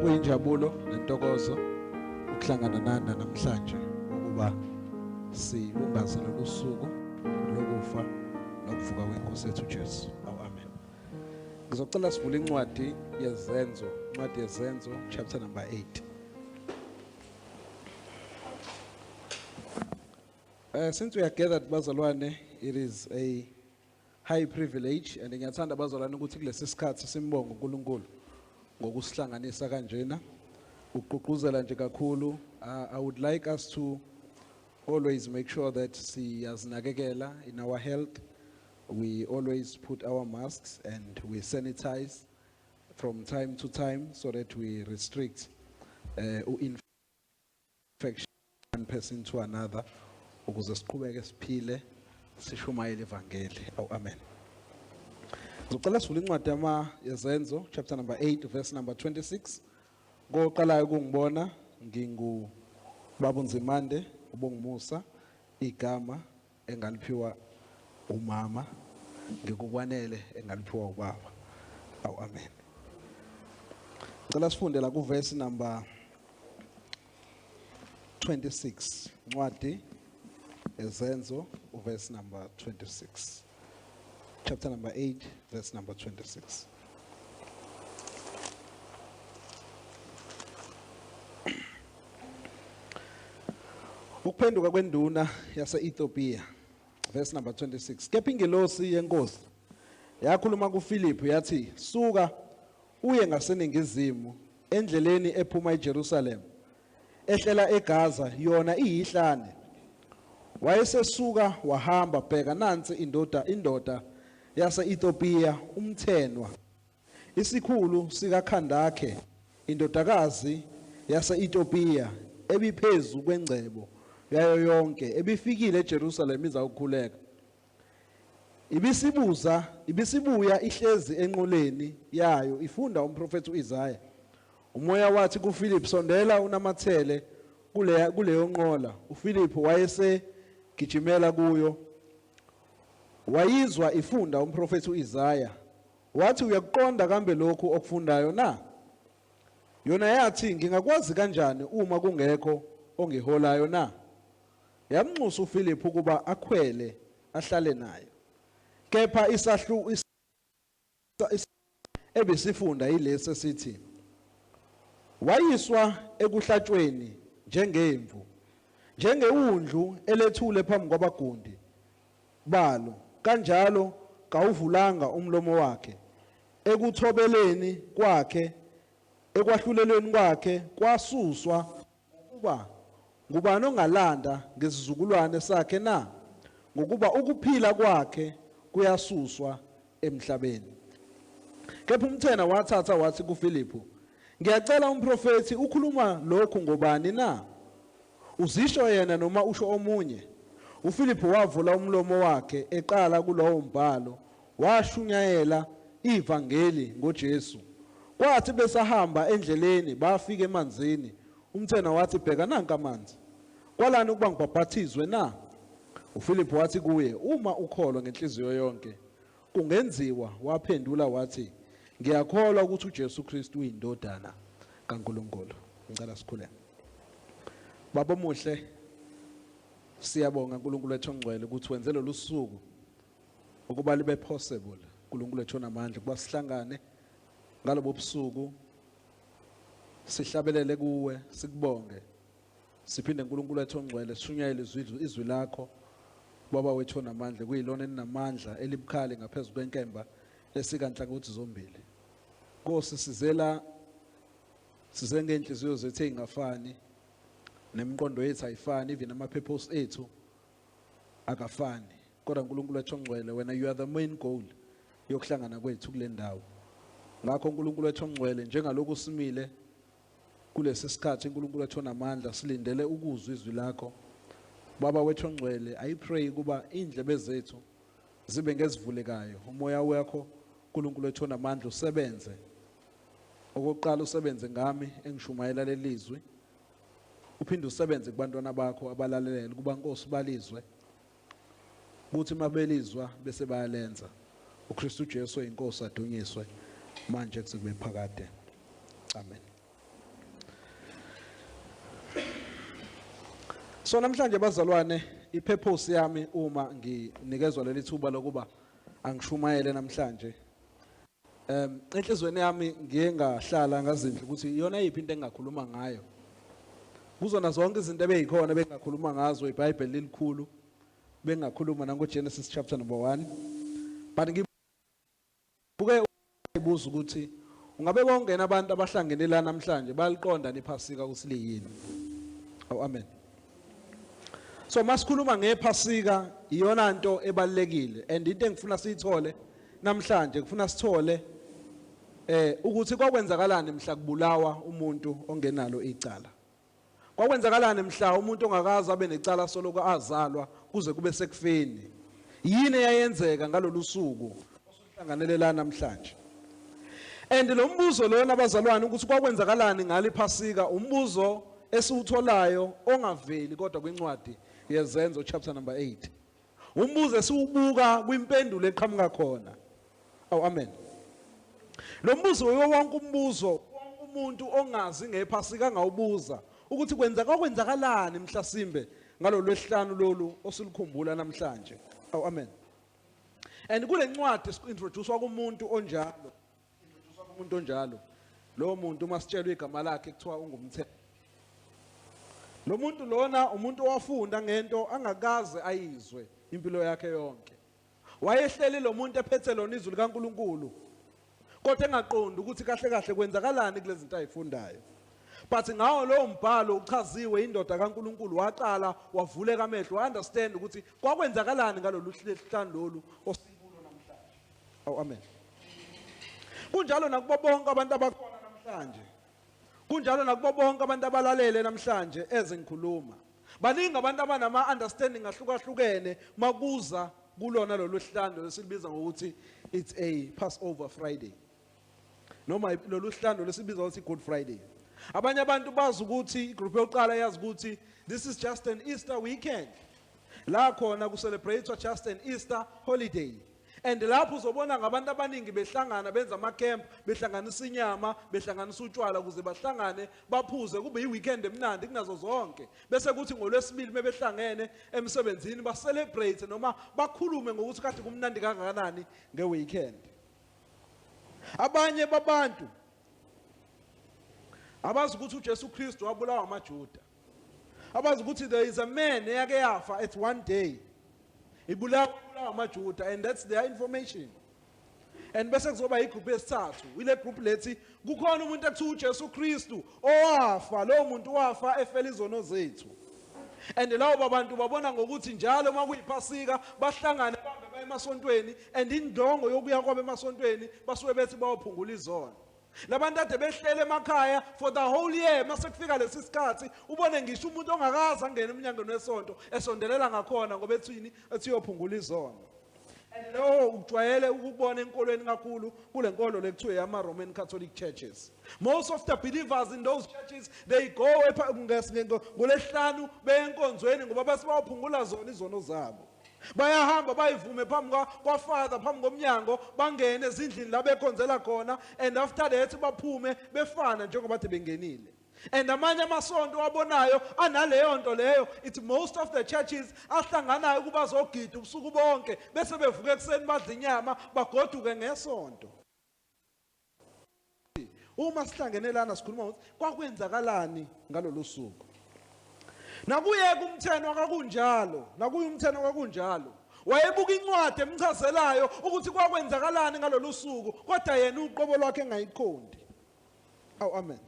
Kuyinjabulo nentokozo ukuhlangana nani namhlanje ukuba sibungaze lolu suku lokufa nokuvuka kwenkosi yethu uJesu. Awu amen. Ngizocela sivule incwadi yeZenzo, incwadi yeZenzo chapter number 8. Since we are gathered bazalwane, it is a high privilege and ngiyathanda bazalwane ukuthi kulesi sikhathi simbonge uNkulunkulu ngokusihlanganisa kanjena. Ugqugquzela nje kakhulu. I would like us to always make sure that siyazinakekela in our health. We always put our masks and we sanitize from time to time so that we restrict infection one person to another ukuze siqhubeke siphile sishumayele ivangeli. Awu amen. Ngizocela sivule incwadi yama yeZenzo chapter number 8 verse number 26. Koqalayo kungibona ngingu Baba Nzimande uBongumusa igama engaliphiwa umama ngikukwanele engaliphiwa ubaba. Awu amen. Ngicela sifunde la kuverse number 26 incwadi ezenzo uverse number 26 chapter number 8 verse number 26. Ukuphenduka kwenduna yase-Ethiopia verse number 26. Kepha ingelosi yenkosi yakhuluma kuFiliphu yathi, suka uye ngaseningizimu endleleni ephuma eJerusalema ehlela eGaza, yona iyihlane. Wayesesuka wahamba, bheka nansi indoda yase-Ethiopia, umthenwa, isikhulu sikaKhandakhe, indodakazi yase-Ethiopia, ebiphezu kwengcebo yayo yonke, ebifikile eJerusalema iza ukukhuleka. Ibisibuza, ibisibuya ihlezi enqoleni yayo ifunda umprofethi uIsaya. Umoya wathi kuFilip, sondela unamathele kuleya kuleyo nqola. UFilip wayesegijimela kuyo. Wayizwa ifunda umprofethi uIsaya. Wathi, uyakuqonda kambe lokhu okufundayo na? Yona yathi, ngingakwazi kanjani uma kungekho ongiholayo na? Yamnxusa uFiliphu ukuba akhwele ahlale nayo. Kepha isahlu ebesifunda yilesi esithi, Wayiswa ekuhlatshweni njengemvu, njengewundlu elethule phambi kwabagundi balo, kanjalo kawuvulanga umlomo wakhe. Ekuthobeleni kwakhe, ekwahlulelweni kwakhe kwasuswa. Ngokuba ngubani ongalanda ngesizukulwane sakhe na? Ngokuba ukuphila kwakhe kuyasuswa emhlabeni. Kepha umthena wathatha wathi kuFiliphu, Ngiyacela umprofethi ukhuluma lokhu ngobani na? Uzisho yena noma usho omunye? UFiliphu wavula umlomo wakhe eqala kulowo mbhalo washunyayela ivangeli ngoJesu. Kwathi besahamba endleleni bafika emanzini, umthena wathi, Bheka nanka amanzi. Kwalani ukuba ngibhaphathizwe na? UFiliphu wathi kuye, Uma ukholwa ngenhliziyo yonke, kungenziwa. Waphendula wathi, Ngiyakholwa ukuthi uJesu Kristu uyindodana kaNkulunkulu. Ngicela sikhuleke. Baba omuhle, siyabonga uNkulunkulu wethu ongcwele ukuthi wenze lolu suku ukuba libe possible, uNkulunkulu wethu onamandla, ukuba sihlangane ngalobo busuku sihlabelele kuwe, sikubonge, siphinde uNkulunkulu wethu ongcwele sishunyayele izwi lakho Baba wethu onamandla, kuyilona elinamandla elibukhali ngaphezu kwenkemba esika nhlangothi zombili. Nkosi, sizela size ngey'nhliziyo zethu ey'ngafani, nemiqondo yethu ayifani, even ama-purpose ethu akafani. Kodwa uNkulunkulu wethu ongcwele, wena you are the main goal yokuhlangana kwethu kule ndawo. Ngakho uNkulunkulu wethu ongcwele, njengalokhu simile kulesi sikhathi, uNkulunkulu wethu onamandla, silindele ukuzwa izwi lakho. Baba wethu ongcwele, I pray ukuba indlebe zethu zibe ngezivulekayo. Umoya wakho uNkulunkulu wethu onamandla usebenze. Okokuqala usebenze ngami engishumayela lelizwi. Uphinde usebenze kubantwana bakho abalalelele kuba Nkosi balizwe. Kuthi mabelizwa bese bayalenza. uKristu Jesu inkosi adunyiswe manje kuze kube phakade. Amen. So namhlanje bazalwane, ipurpose yami uma nginikezwa leli thuba lokuba angishumayele namhlanje, enhlizweni yami ngiye ngahlala ngazindla ukuthi iyona yiphi into engingakhuluma ngayo. Kuzona zonke izinto ebeyikhona bengakhuluma ngazo, iBhayibheli lilikhulu, bengakhuluma nango Genesis chapter number 1, but ngibuke ibuza ukuthi ungabe bongena abantu abahlangene la namhlanje baliqonda nephasika ukuthi liyini. Oh, amen. So masikhuluma ngephasika, iyona nto ebalekile, and into engifuna siyithole namhlanje, kufuna sithole ukuthi kwakwenzakalani mhla kubulawa umuntu ongenalo icala. Kwakwenzakalani mhla umuntu ongakaze abe necala soloko azalwa kuze kube sekufeni? Yini eyayenzeka ngalolu suku osuhlanganele la namhlanje? And lo mbuzo lona abazalwane, ukuthi kwakwenzakalani ngale Phasika, umbuzo esiwutholayo ongaveli kodwa kwincwadi yeZenzo chapter number 8. Umbuzo esiwubuka kwimpendulo eqhamuka khona. Awu, amen. Lo mbuzo yiwo wonke umbuzo wonke umuntu ongazi ngephasika angawubuza, ukuthi kwenza kwakwenzakalani mhlasimbe ngalolu lwesihlanu lolu osilukhumbula namhlanje. Awu, amen. And kule ncwadi introducewa kumuntu onjalo, introducewa kumuntu onjalo. Lowo muntu, uma sitshelwa igama lakhe, kuthiwa ungumthenwa. Lo muntu lona umuntu owafunda ngento angakaze ayizwe impilo yakhe yonke. Wayehleli lo muntu ephethe lona izwi likaNkuluNkulu, kodwa engaqondi ukuthi kahle kahle kwenzakalani kulezi zinto ayifundayo. But ngawo lowo mbhalo uchaziwe indoda kaNkuluNkulu, waqala wavuleka amehlo, wa-understand ukuthi kwakwenzakalani ngalolu hlanu lolu osikulo namhlanje. Awu, amen. Kunjalo nakubo bonke abantu abakhona namhlanje, kunjalo nakubo bonke abantu abalalele namhlanje ezingikhuluma. Baningi abantu abanama understanding ahlukahlukene makuza kulona lolu hlanu lesilibiza ngokuthi it's a Passover Friday, noma lolu hlanu lesibiza ngokuthi Good Friday. Abanye abantu bazi ukuthi, igroup yokuqala yazi ukuthi this is just an Easter weekend, la khona ku celebrate just an Easter holiday, and lapho uzobona ngabantu abaningi behlangana, benza ama-camp, behlanganisa inyama, behlanganisa utshwala ukuze bahlangane, baphuze, kube i-weekend emnandi kunazo zonke, bese kuthi ngolwesibili mebehlangene emsebenzini ba-celebrate noma bakhulume ngokuthi kade kumnandi kangakanani nge-weekend. Abanye babantu abazi ukuthi uJesu Kristu wabulawa amaJuda, abazi ukuthi there is a man eyake yafa at one day ibulawa amaJuda, and that's their information. And bese kuzoba igroup yesithathu, ile group lethi kukhona umuntu ekuthiwa uJesu Kristu owafa, lowo muntu wafa efela izono zethu. And lawo babantu babona ngokuthi njalo uma kuyiphasika bahlangane, bambe baye emasontweni, and indongo yokuya kwabo emasontweni basuke bethi bayophungula izono. Labantu ade behlele emakhaya for the whole year, mase kufika lesi sikhathi ubone ngisho umuntu ongakaze angene emnyangweni wesonto esondelela ngakhona ngoba ethini, ethi uyophungula izono. And lowo ujwayele ukubona enkolweni kakhulu, kule nkolo lekuthiwa yama Roman Catholic churches. Most of the believers in those churches, they go ngolesihlanu beyenkonzweni ngoba base bayophungula zona izono zabo. Bayahamba bayivume phambi kwaFather, phambi komnyango, bangene ezindlini la bekhonzela khona, and after that baphume befana njengoba kade bengenile. And amanye amasonto wabonayo analeyo nto leyo, it's most of the churches ahlanganayo ukuba zogida ubusuku bonke, bese bevuka ekuseni, badla inyama, bagoduke ngesonto. Uma sihlangene lana sikhuluma ukuthi kwakwenzakalani ngalolu suku. Nakuye kumthenwa kwakunjalo, nakuye umthenwa kwakunjalo. Wayebuka incwadi emchazelayo ukuthi kwakwenzakalani ngalolu suku, kodwa yena uqobo lwakhe engayiqondi. Awu, amen.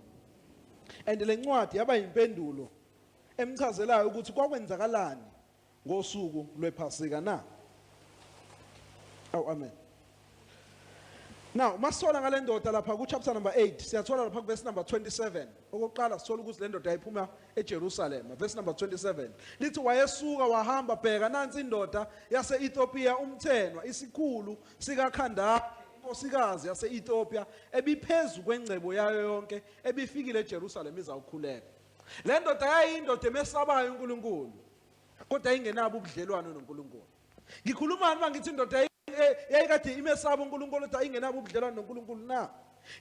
And le ncwadi yaba impendulo emchazelayo ukuthi kwakwenzakalani ngosuku lwephasika na. Awu, amen. Now masithola ngale ndoda lapha ku chapter number 8, siyathola lapha ku verse number 27. Okokuqala sithola ukuthi le ndoda yayiphuma eJerusalem. Verse number 27 lithi, "Wayesuka wahamba, bheka, nansi indoda yase-Ethiopia, umthenwa, isikhulu sikaKhandake, inkosikazi yase-Ethiopia, ebiphezu kwengcebo yayo yonke, ebifikile eJerusalem izawukhuleka." Le ndoda yayindoda emesabayo uNkulunkulu, kodwa ingenabo ubudlelwano noNkulunkulu. Ngikhulumani uma ngithi indoda yayikade imesaba uNkulunkulu kodwa ingenabo ubudlelwano noNkulunkulu na?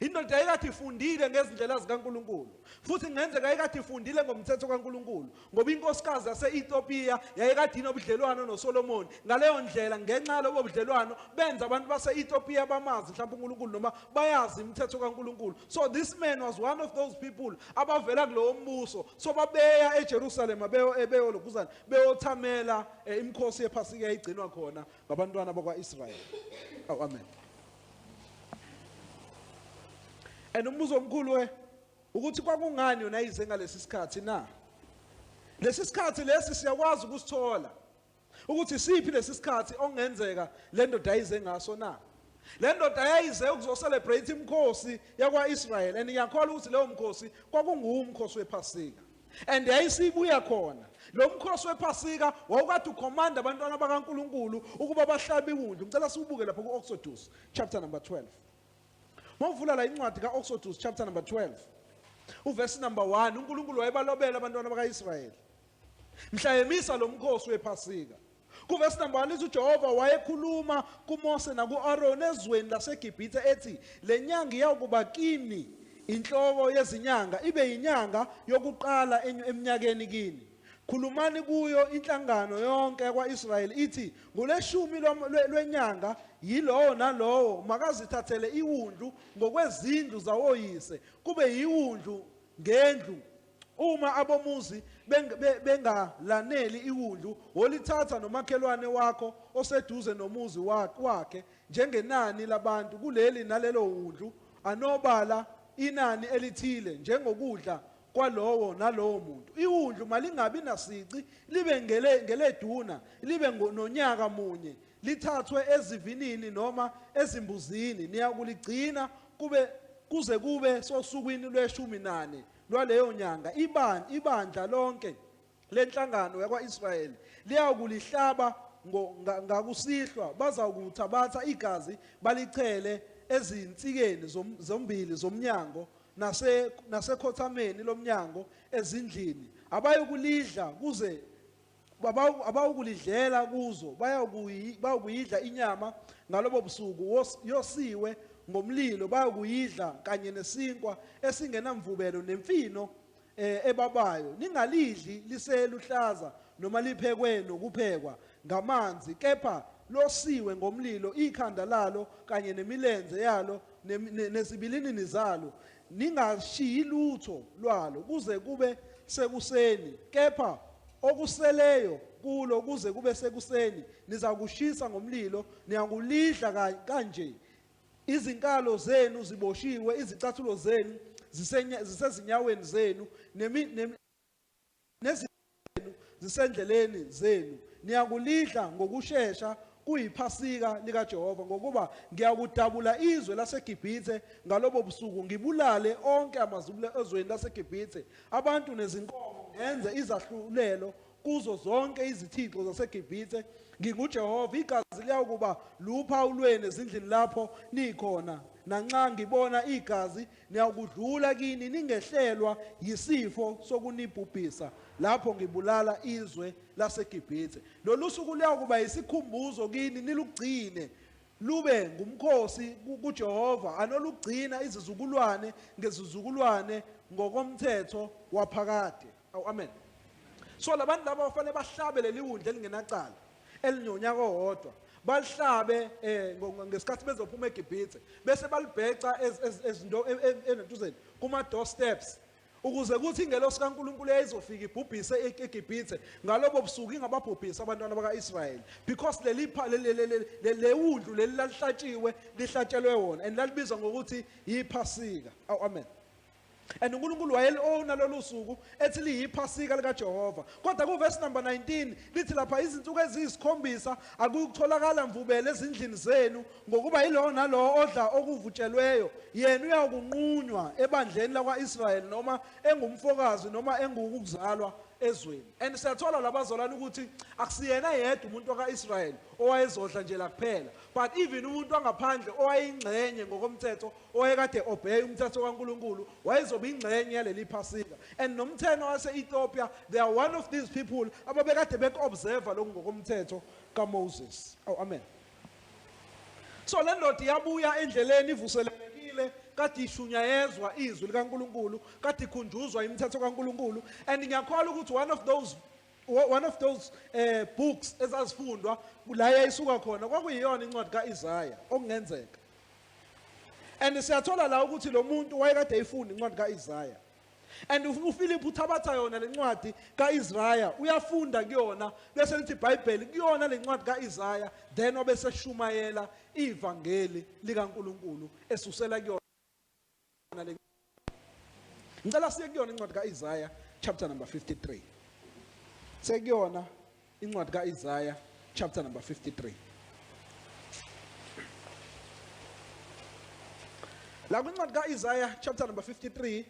Indoda yayikade ifundile ngezindlela zikaNkulunkulu, futhi kungenzeka yayikade ifundile ngomthetho kaNkulunkulu, ngoba inkosikazi yase-Ethiopia yayikade inobudlelwano noSolomoni. Ngaleyo ndlela, ngenxa yalobo budlelwano, benza abantu base-Ethiopia bamazi mhlawumbe uNkulunkulu noma bayazi imithetho kaNkulunkulu. So this man was one of those people abavela kulowo mbuso. So babeya eJerusalema beyolokhuzana beyothamela imikhosi yePhasika eyayigcinwa khona ngabantwana bakwa-Israyeli. Oh, amen. And umbuzo omkhulu ke ukuthi kwakungani yona ize ngalesi sikhathi na? Lesi sikhathi lesi siyakwazi ukusithola ukuthi siphi lesi sikhathi okungenzeka le ndoda ayize ngaso na? Le ndoda yayize ukuzocelebrate imikhosi yakwa-Israel, and ngiyakholwa ukuthi leyo mkhosi kwakunguwumkhosi wePhasika. And yayisibuya khona lo mkhosi wePhasika wawukade ukhomanda abantwana bakaNkulunkulu ukuba bahlabe iwundlu. Ngicela siwubuke lapho ku-Exodus chapter number 12. Mawuvula la incwadi ka-Exodus chapter number 12 uvesi number 1, uNkulunkulu wayebalobela abantwana baka-Israyeli mhla emisa lo mkhosi wePhasika. Kuvesi number 1 lithi uJehova wayekhuluma kuMose naku-Aroni ezweni laseGibhithe ethi, le nyanga iyawukuba kini inhloko yezinyanga, ibe yinyanga yokuqala eminyakeni kini. Khulumani kuyo inhlangano yonke yakwa-Israyeli ithi, ngolweshumi lwenyanga yilowo nalowo makazithathele iwundlu ngokwezindlu zawoyise, kube yiwundlu ngendlu. Uma abomuzi bengalaneli iwundlu, wolithatha nomakhelwane wakho oseduze nomuzi wakhe njengenani labantu kuleli nalelo wundlu, anobala inani elithile njengokudla kwalowo nalowo muntu. Iwundlu malingabi nasici, libe ngeleduna, libe nonyaka munye, lithathwe ezivinini noma ezimbuzini. Niyakuligcina kube kuze kube sosukwini lweshumi nane lwaleyo nyanga. Ibandla lonke lenhlangano yakwa-Israyeli liyakulihlaba ngakusihlwa, bazakuthabatha igazi balichele ezinsikeni zombili zomnyango nasekhothameni lomnyango ezindlini. Abayokulidla kuze abawukulidlela kuzo, bayakuyidla inyama ngalobo busuku yosiwe ngomlilo, bayakuyidla kanye nesinkwa esingenamvubelo nemfino ebabayo. Ningalidli liseluhlaza noma liphekwe nokuphekwa ngamanzi, kepha losiwe ngomlilo, ikhanda lalo kanye nemilenze yalo nezibilinini zalo. Ningashiyi lutho lwalo kuze kube sekuseni, kepha okuseleyo kulo kuze kube sekuseni nizakushisa ngomlilo. Niyakulidla kanje: izinkalo zenu ziboshiwe, izicathulo zenu zisezinyaweni zenu, nezenu zisendleleni zenu. Niyakulidla ngokushesha, kuyiphasika likaJehova, ngokuba ngiyakudabula izwe laseGibhithe ngalobo busuku, ngibulale onke amazibulo ezweni laseGibhithe, abantu nezinkomo, ngenze izahlulelo kuzo zonke izithixo zaseGibhithe. NginguJehova. Igazi liyawukuba luphawu lwenu ezindlini lapho nikhona, nanxa ngibona igazi niyakudlula kini, ningehlelwa yisifo sokunibhubhisa lapho ngibulala izwe laseGibhithe. Lolu suku luyakuba yisikhumbuzo kini, nilugcine lube ngumkhosi kuJehova, anolugcina izizukulwane ngezizukulwane ngokomthetho waphakade. Awu, amen. So labantu laba bafanele bahlabe leli wundlu elingenacala elinonyaka owodwa, balihlabe ngesikhathi bezophuma eGibhithe, bese balibheca ezinto enentuzeni kuma doorsteps, ukuze kuthi ingelosi kaNkulunkulu eyayizofika ibhubhise eGibhithe ngalobo busuku ingababhubhisi abantwana baka-Israyeli, because leli le wundlu leli lalihlatshiwe, lihlatshelwe wona, and lalibizwa ngokuthi yiphasika. Awu, amen. And uNkulunkulu wayeli-owna lolu suku ethi liyiphasika likaJehova. Kodwa kuvesi number 19 lithi lapha, izinsuku eziyisikhombisa akuyukutholakala mvubelo ezindlini zenu, ngokuba yilowo nalowo odla okuvutshelweyo yena uyakunqunywa ebandleni lakwa-Israyeli, noma engumfokazi noma engukuzalwa ezweni. And siyathola labazalwane ukuthi akusiyena yedwa umuntu waka-Israyeli owayezodla nje la kuphela, but even umuntu wangaphandle owayeyingxenye ngokomthetho, owayekade obey umthetho kaNkulunkulu, wayezoba ingxenye yaleli phasika. And nomtheno wase-Ethiopia, they are one of these people ababekade beku-observe lokhu ngokomthetho kaMoses. Oh, amen. So le ndoda iyabuya endleleni ivuselelekile. kade ishunyayezwa izwi likaNkuluNkulu, kade ikhunjuzwa imithetho kaNkuluNkulu. And ngiyakholwa ukuthi one of those books ezazifundwa la yayisuka khona kwakuyiyona incwadi kaIsaya okungenzeka. And siyathola la ukuthi lo muntu wayekade eyifunda incwadi kaIsaya. And uPhilip uthabatha yona lencwadi kaIsaya, uyafunda kuyona, bese lithi iBhayibheli kuyona lencwadi kaIsaya, then obese shumayela ivangeli likaNkuluNkulu esusela kuyona le. Ngicela siye kuyona incwadi kaIsaya chapter number 53. Sekuyona incwadi kaIsaya chapter number 53. La kwincwadi kaIsaya chapter number 53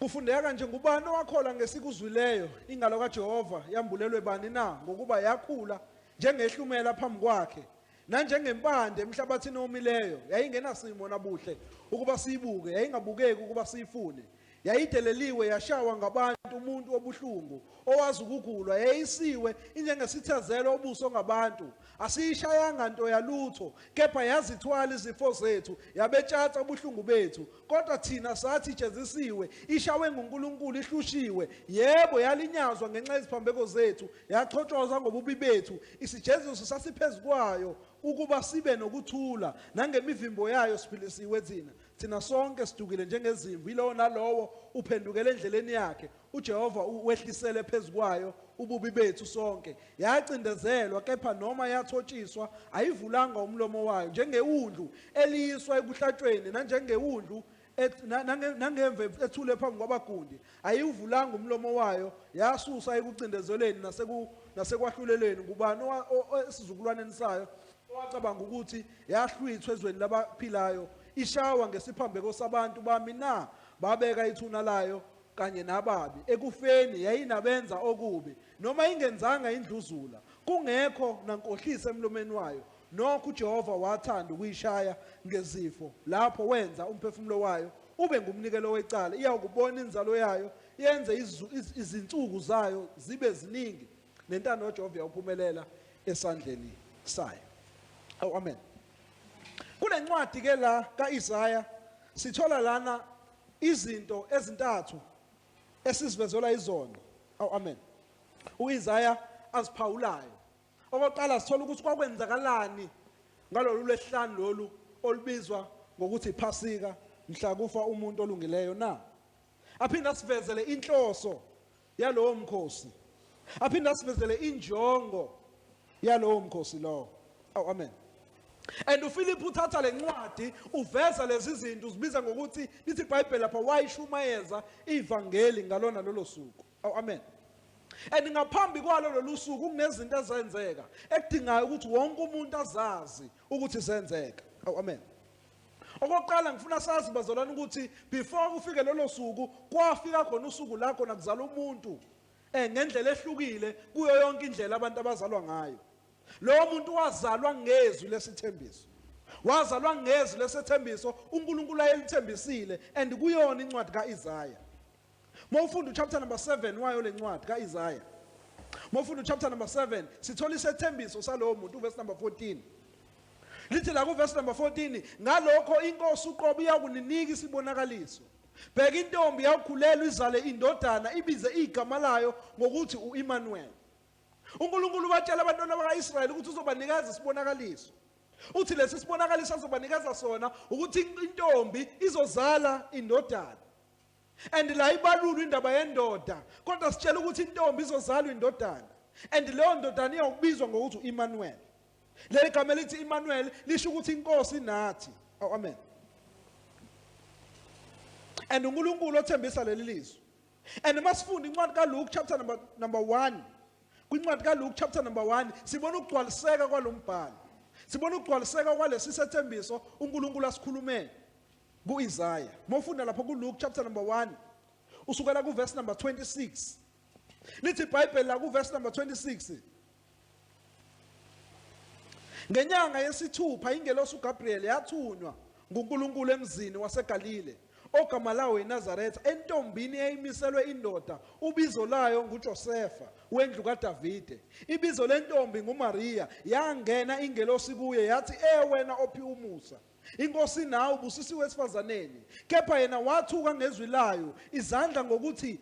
kufundeka nje: ngubani owakholwa ngesikuzwileyo? Ingalo kaJehova yambulelwe bani na? Ngokuba yakhula njengehlumela phambi kwakhe, nanjengempande emhlabathini omileyo. Yayingenasimo nabuhle ukuba siyibuke, yayingabukeki ukuba siyifune. Yayideleliwe, yashawa ngabantu, umuntu obuhlungu owazi ukugulwa. Yayisiwe injengesithezelo ubuso ngabantu, asiyishayanga nto yalutho. Kepha yazithwala izifo zethu, yabetshatha ubuhlungu bethu. Kodwa thina sathi ijezisiwe, ishawe nguNkulunkulu, ihlushiwe. Yebo, yalinyazwa ngenxa yeziphambeko zethu, yachotshozwa ngobubi bethu. Isijeziso sasiphezu kwayo ukuba sibe nokuthula, nangemivimbo yayo siphilisiwe thina. Thina sonke sidukile njengezimvu, yilowo nalowo uphendukele endleleni yakhe. UJehova wehlisele phezu kwayo ububi bethu sonke. Yacindezelwa, kepha noma yathotshiswa, ayivulanga umlomo wayo. Njengewundlu eliyiswa ekuhlatshweni, nanjengewundlu nangemvu ethule phambi kwabagundi, ayiwuvulanga umlomo wayo. Yasusa ekucindezelweni nasekwahlulelweni. Ngubani esizukulwaneni sayo owacabanga ukuthi yahlwithwa ezweni labaphilayo, ishawa ngesiphambeko sabantu bami na? Babeka ithuna layo kanye nababi ekufeni, yayinabenza okubi, noma ingenzanga indluzula, kungekho nankohliso emlomeni wayo. Nokho uJehova wathanda ukuyishaya ngezifo, lapho wenza umphefumulo wayo ube ngumnikelo wecala. Iyawukubona inzalo yayo, yenze izinsuku zayo zibe ziningi, nentando kaJehova iyawuphumelela esandleni sayo. Oh, amen. Kule ncwadi ke la kaIsaya sithola lana izinto ezintathu esizivezelwa izona. Oh, amen. UIsaya aziphawulayo. Okokuqala, sithola ukuthi kwakwenzakalani ngalolu lwesihlanu lolu olubizwa ngokuthi iPhasika, mhla kufa umuntu olungileyo na. Aphinde asivezele inhloso yalowo mkhosi, aphinde asivezele injongo yalowo mkhosi lowo. Oh, amen. And uPhilip uthatha lencwadi, uveza lezi zinto, uzibiza ngokuthi, lithi iBhayibheli lapha, wayishumayeza ivangeli ngalona lolo suku. Oh, amen. And ngaphambi kwalo lolu suku kunezinto ezenzeka ekudingayo ukuthi wonke umuntu azazi ukuthi zenzeka. Oh, amen. Okokuqala, ngifuna sazi, bazalwane, ukuthi before kufike lolo suku, kwafika khona usuku la khona kuzala umuntu ngendlela ehlukile kuyo yonke indlela abantu abazalwa ngayo. Lowo muntu wazalwa ngezwi lesithembiso, wazalwa ngezwi lesethembiso uNkulunkulu ayelithembisile, and kuyona incwadi kaIsaya. Mawufunda uchapter number 7 wayo lencwadi kaIsaya, mawufunda uchapter number 7, sithola isethembiso salowo muntu. Uverse number 14 lithi la, kuverse number 14: "Ngalokho inkosi uqobo iyakuninika isibonakaliso. Bheka, intombi yawukhulelwa, izale indodana, ibize igama layo ngokuthi uEmmanuel." UNkulunkulu watshela abantwana bakaIsrayeli ukuthi uzobanikeza isibonakaliso. Uthi lesi sibonakaliso azobanikeza sona ukuthi intombi izozala indodana. And la ibalulwa indaba yendoda, kodwa sitshela ukuthi intombi izozalwa indodana, and leyo ndodana iyawubizwa ngokuthi uEmmanuel. Leli gama elithi Emmanuel lisho ukuthi inkosi nathi. Oh, amen. And uNkulunkulu othembisa leli lizwi. And masifunda incwadi kaLuke chapter number 1, kwincwadi kaLuke chapter number 1, sibona ukugcwaliseka kwalombhalo, sibona ukugcwaliseka kwalesi sethembiso uNkulunkulu asikhulume kuIsaya. Mawufunda lapho kuLuke chapter number 1, usukela kuverse number 26, lithi iBhayibheli la kuverse number 26: "Ngenyanga yesithupha ingelosi uGabriel yathunywa nguNkulunkulu emzini waseGalile ogama lawo iNazaretha, entombini eyayimiselwe indoda, ubizo layo nguJosefa, wendlu kaDavide. Ibizo lentombi nguMaria. Yangena ingelosi kuye, yathi, 'E wena ophiwe umusa, Inkosi nawe, ubusisiwe esifazaneni. Kepha yena wathuka ngezwi layo, izandla ngokuthi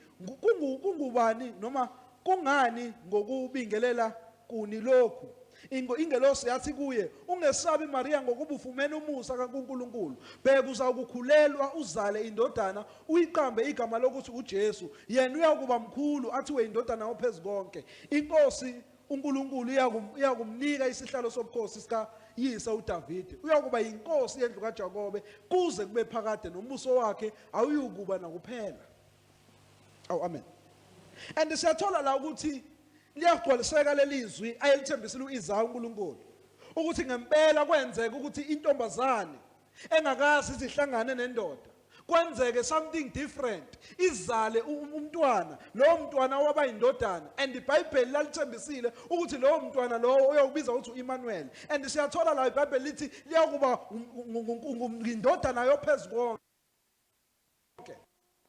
kungubani noma kungani ngokubingelela kuni lokhu. Ingelosi yathi kuye, "Ungesabi Maria, ngokuba ufumene umusa kaNkulunkulu. Bheka, uzawukukhulelwa uzale indodana, uyiqambe igama lokuthi uJesu. Yena uyakuba mkhulu, athiwe indodana yoPhezukonke. Inkosi uNkulunkulu iyakumnika isihlalo sobukhosi sikayise uDavide. Uyakuba yinkosi yendlu kaJakobe kuze kube phakade, nombuso wakhe awuyukuba nakuphela." Awu, amen. And siyathola la ukuthi liyagcwaliseka lelizwi ayelithembisile uIsaya uNkulunkulu, ukuthi ngempela kwenzeka ukuthi intombazane engakazi izihlangane nendoda, kwenzeke something different, izale umntwana, lowo mntwana waba indodana. And iBhayibheli lalithembisile ukuthi lowo mntwana lowo uyokubiza ukuthi uEmmanuel. And siyathola la iBhayibheli lithi liyakuba indodana yoPhezukonke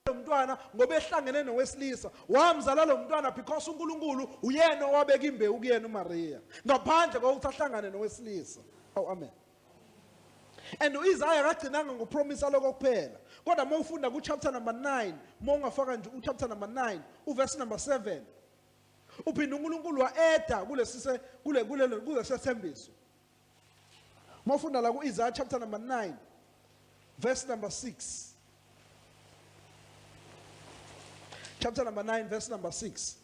lo mntwana, ngoba ehlangene nowesilisa wamzala lo mntwana, because uNkulunkulu uyena owabeka imbewu kuyena uMaria ngaphandle kokuthi ahlangane nowesilisa. Oh, amen. And uIsaiah akagcinanga ngopromise lokho kuphela, kodwa uma ufunda ku chapter number 9, uma ungafaka nje u chapter number 9 uverse number 7, uphinda uNkulunkulu wa-eda kulesise kule kulelo kulesethembiso. Uma ufunda la ku-Isaiah chapter number 9 verse number 6, chapter number 9 verse number 6,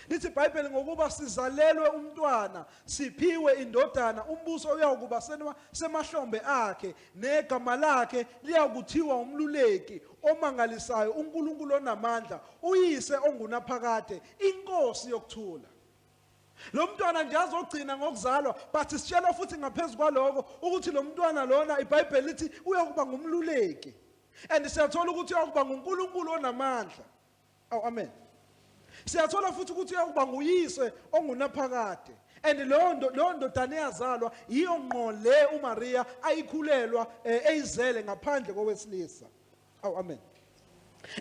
lithi iBhayibheli, "Ngokuba sizalelwe umntwana, siphiwe indodana, umbuso uyawukuba semahlombe akhe, negama lakhe liyakuthiwa uMluleki Omangalisayo, uNkulunkulu Onamandla, uYise Ongunaphakade, iNkosi Yokuthula." Lo mntwana nje azogcina ngokuzalwa, but sitshelwa futhi ngaphezulu kwaloko ukuthi lo mntwana lona, iBhayibheli lithi uyokuba ngumluleki, and siyathola ukuthi uyokuba nguNkulunkulu Onamandla. Aw, amen. Siyathola futhi ukuthi uyokuba nguyise Ongunaphakade. And leyo ndodana eyazalwa yiyo ngqo le uMaria ayikhulelwa, eyizele ngaphandle kowesilisa. Aw, amen.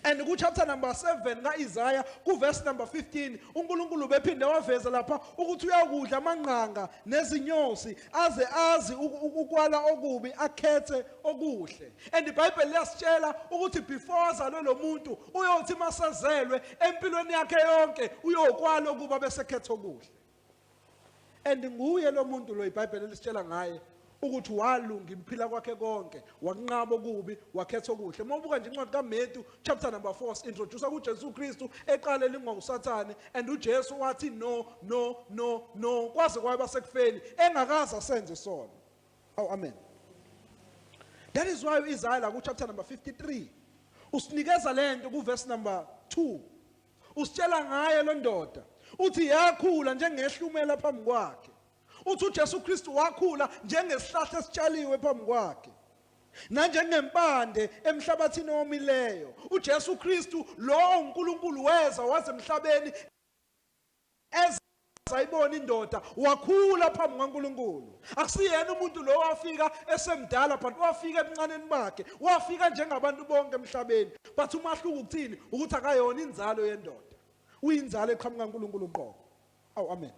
And ku chapter number 7 kaIsaiah, ku verse number 15, uNkulunkulu bephinde waveza lapha ukuthi uyakudla amangqanga nezinyosi, aze azi ukwala okubi, akhethe okuhle. And iBhayibheli liyasitshela ukuthi before azalwe lo muntu, uyothi masezelwe, empilweni yakhe yonke uyokwala okuba bese khetha okuhle. And nguye lo muntu lo iBhayibheli lisitshela ngaye ukuthi walunga imphila kwakhe konke, wakunqaba okubi, wakhetha okuhle. Uma ubuka nje incwadi kaMatthew chapter number 4, introduce kuJesu Kristu eqale lingwa uSathane, and uJesu wathi, "No, no, no, no," kwaze kwaba sekufeni engakaze asenze isono. Oh, amen. That is why uIsaiah la ku chapter number 53 usinikeza lento ku verse number 2. Usitshela ngaye lo ndoda, uthi yakhula njengehlumela phambi kwakhe. Uthi uJesu Kristu wakhula njengesihlahla esitshaliwe phambi kwakhe, nanjengempande emhlabathini owomileyo. UJesu Kristu lo, uNkulunkulu weza waze emhlabeni, ezayibona indoda, wakhula phambi kwaNkulunkulu. Akusiyena umuntu lo wafika esemdala, but wafika ebuncaneni bakhe, wafika njengabantu bonke emhlabeni. But umahluko ukuthini? Ukuthi akayona inzalo yendoda, uyinzalo eqhamuka kaNkulunkulu uqobo. Awu, amen.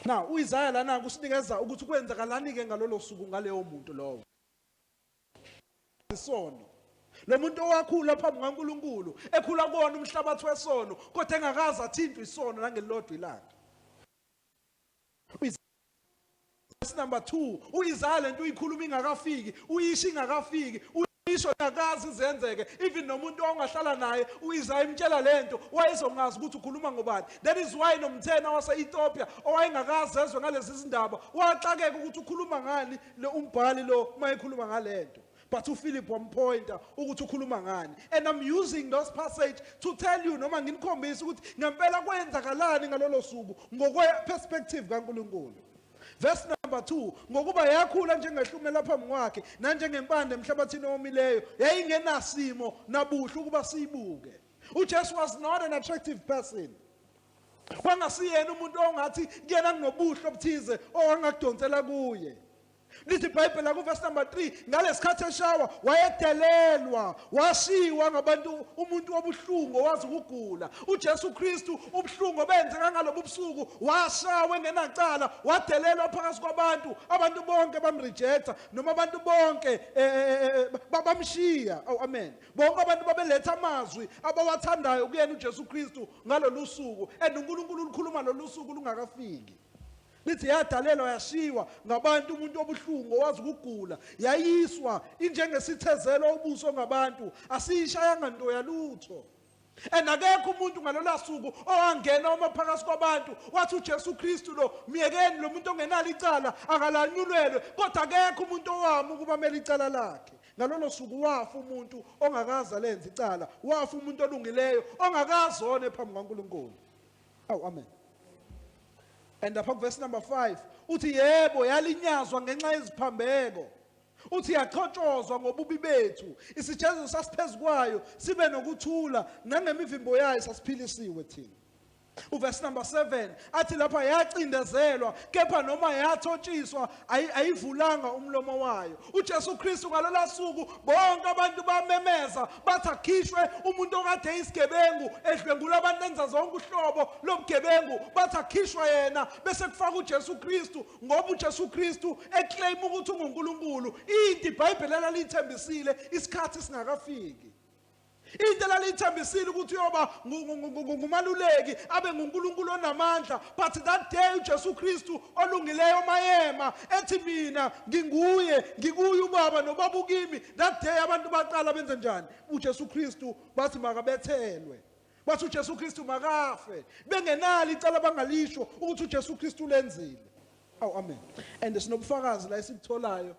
Now uIsaiah lana kusinikeza ukuthi kwenzakalani ke ngalolo suku ngaleyo muntu lowo isono, lo muntu owakhula phambi kaNkulunkulu, ekhula kuwona umhlabathi wesono, kodwa engakaze athintwe isono nangelilodwa ilanga. Verse number 2, uIsaiah lento uyikhuluma ingakafiki, uyisho ingakafiki, uyisho ingakazi izenzeke. Even nomuntu ongahlala naye uIsaiah imtshela lento, wayezongazi ukuthi ukhuluma ngobani. That is why nomthena wase-Ethiopia owayengakazi ezwe ngalezi zindaba waxakeka ukuthi ukhuluma ngani lo umbhali lo uma ekhuluma ngalento, but uPhilip wampointa ukuthi ukhuluma ngani. And I'm using those passage to tell you, noma nginikhombise ukuthi ngempela kwenzakalani ngalolo suku ngokwe perspective kaNkulunkulu. Verse number 2, "Ngokuba yakhula njengehlumela phambi kwakhe, nanjengempande emhlabathini owomileyo, yayingenasimo nabuhle ukuba siyibuke." UJesu was not an attractive person. Kwangasiyena umuntu ongathi kuyena kunobuhle obuthize owangakudonsela kuye. Lithi iBhayibheli la kuverse number 3, ngalesikhathi eshawa wayedelelwa, washiwa ngabantu, umuntu obuhlungu owazi ukugula. UJesu Kristu ubuhlungu obenzeka ngalobu busuku, washawa engenacala, wadelelwa phakathi kwabantu, abantu bonke bamrejecta noma abantu bonke bamshiya. Oh amen. Bonke abantu babeletha amazwi abawathandayo kuyena uJesu Kristu ngalolu suku, and uNkulunkulu ulikhuluma lolu suku lungakafiki. Lithi yadalelwa yashiwa ngabantu, umuntu obuhlungu owazi ukugula, yayiswa injengesithezelo ubuso ngabantu, asiyishayanga nto yalutho. And akekho umuntu ngalola suku owangena uma phakathi kwabantu wathi uJesu Kristu lo myekeni lo muntu ongenalo icala akalanyulelwe, kodwa akekho umuntu owami ukuba mele icala lakhe. Ngalolo suku wafa umuntu ongakaze alenze icala, wafa umuntu olungileyo ongakazone phambi kukaNkulunkulu. Awu amen. And lapha kuverse number 5 uthi yebo yalinyazwa ngenxa yeziphambeko. Uthi yachotshozwa ngobubi bethu. Isijeziso sasiphezu kwayo sibe nokuthula, nangemivimbo yayo sasiphilisiwe thina. Uverse number 7 athi lapha yacindezelwa kepha noma yathotshiswa ayivulanga umlomo wayo. UJesu Kristu ngalola suku bonke abantu bamemeza bathi akhishwe umuntu okade eyisigebengu edlwengula abantu enza zonke uhlobo lobugebengu, bathi akhishwe yena bese kufaka uJesu Kristu, ngoba uJesu Kristu eclaim ukuthi unguNkulunkulu. Into iBhayibheli elalithembisile isikhathi singakafiki, into elalithembisile ukuthi uyoba ngumaluleki, abe nguNkulunkulu onamandla, but that day uJesu Kristu olungileyo mayema ethi mina nginguye, ngikuye uBaba noBaba ukimi, that day abantu baqala benze njani? UJesu Kristu bathi makabethelwe, bathi uJesu Kristu makafe, bengenalo icala bangalisho ukuthi uJesu Kristu ulenzile. Awu amen. And sinobufakazi la esikutholayo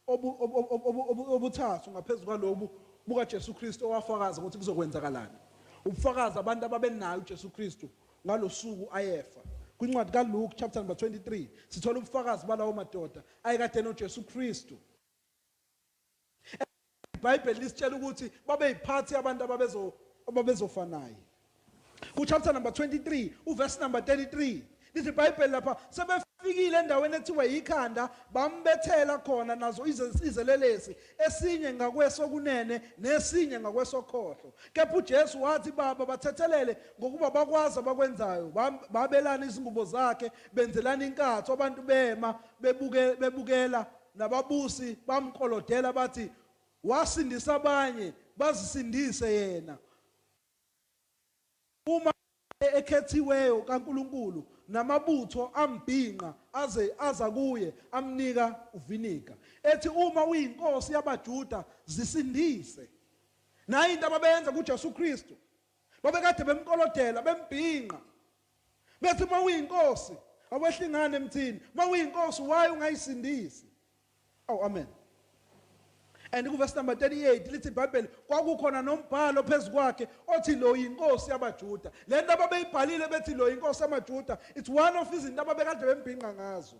obuthathu ngaphezu kwalobu bukaJesu Kristu owafakaza ukuthi kuzokwenzakalani. Ubufakazi abantu ababenayo uJesu Kristu ngalosuku ayefa. Kwincwadi kaLuke chapter number 23 sithola ubufakazi balawo madoda ayekade noJesu Kristu. IBhayibheli lisitshela ukuthi babeyiphathi abantu ababezofa naye. Ku-chapter number 23 uverse number 33 lithi iBhayibheli lapha sebefikile endaweni ethiwa yikhanda, bambethela khona nazo izelelesi, esinye ngakwesokunene nesinye ngakwesokhohlo. Kepha uJesu wathi, Baba, bathethelele ngokuba bakwazi abakwenzayo. Babelana izingubo zakhe, benzelana inkatho. Abantu bema bebukela, nababusi bamkolodela bathi, wasindisa abanye, bazisindise yena uma ekhethiweyo kaNkulunkulu. Namabutho ambhinqa aze aza kuye, amnika uviniga, ethi, uma uyinkosi yabaJuda, zisindise. Nayi into ababenza kuJesu Kristu, babekade bemkolodela, bembhinqa, bethi uma uyinkosi awehli ngane emthini, uma uyinkosi why ungayisindisi? Oh amen. And kuverse number 38 lithi iBhayibheli kwakukhona nombhalo phezu kwakhe othi lo yinkosi yabaJuda. Le nto ababeyibhalile bethi lo yinkosi yamaJuda, it's one of izinto ababekade bembhinqa ngazo.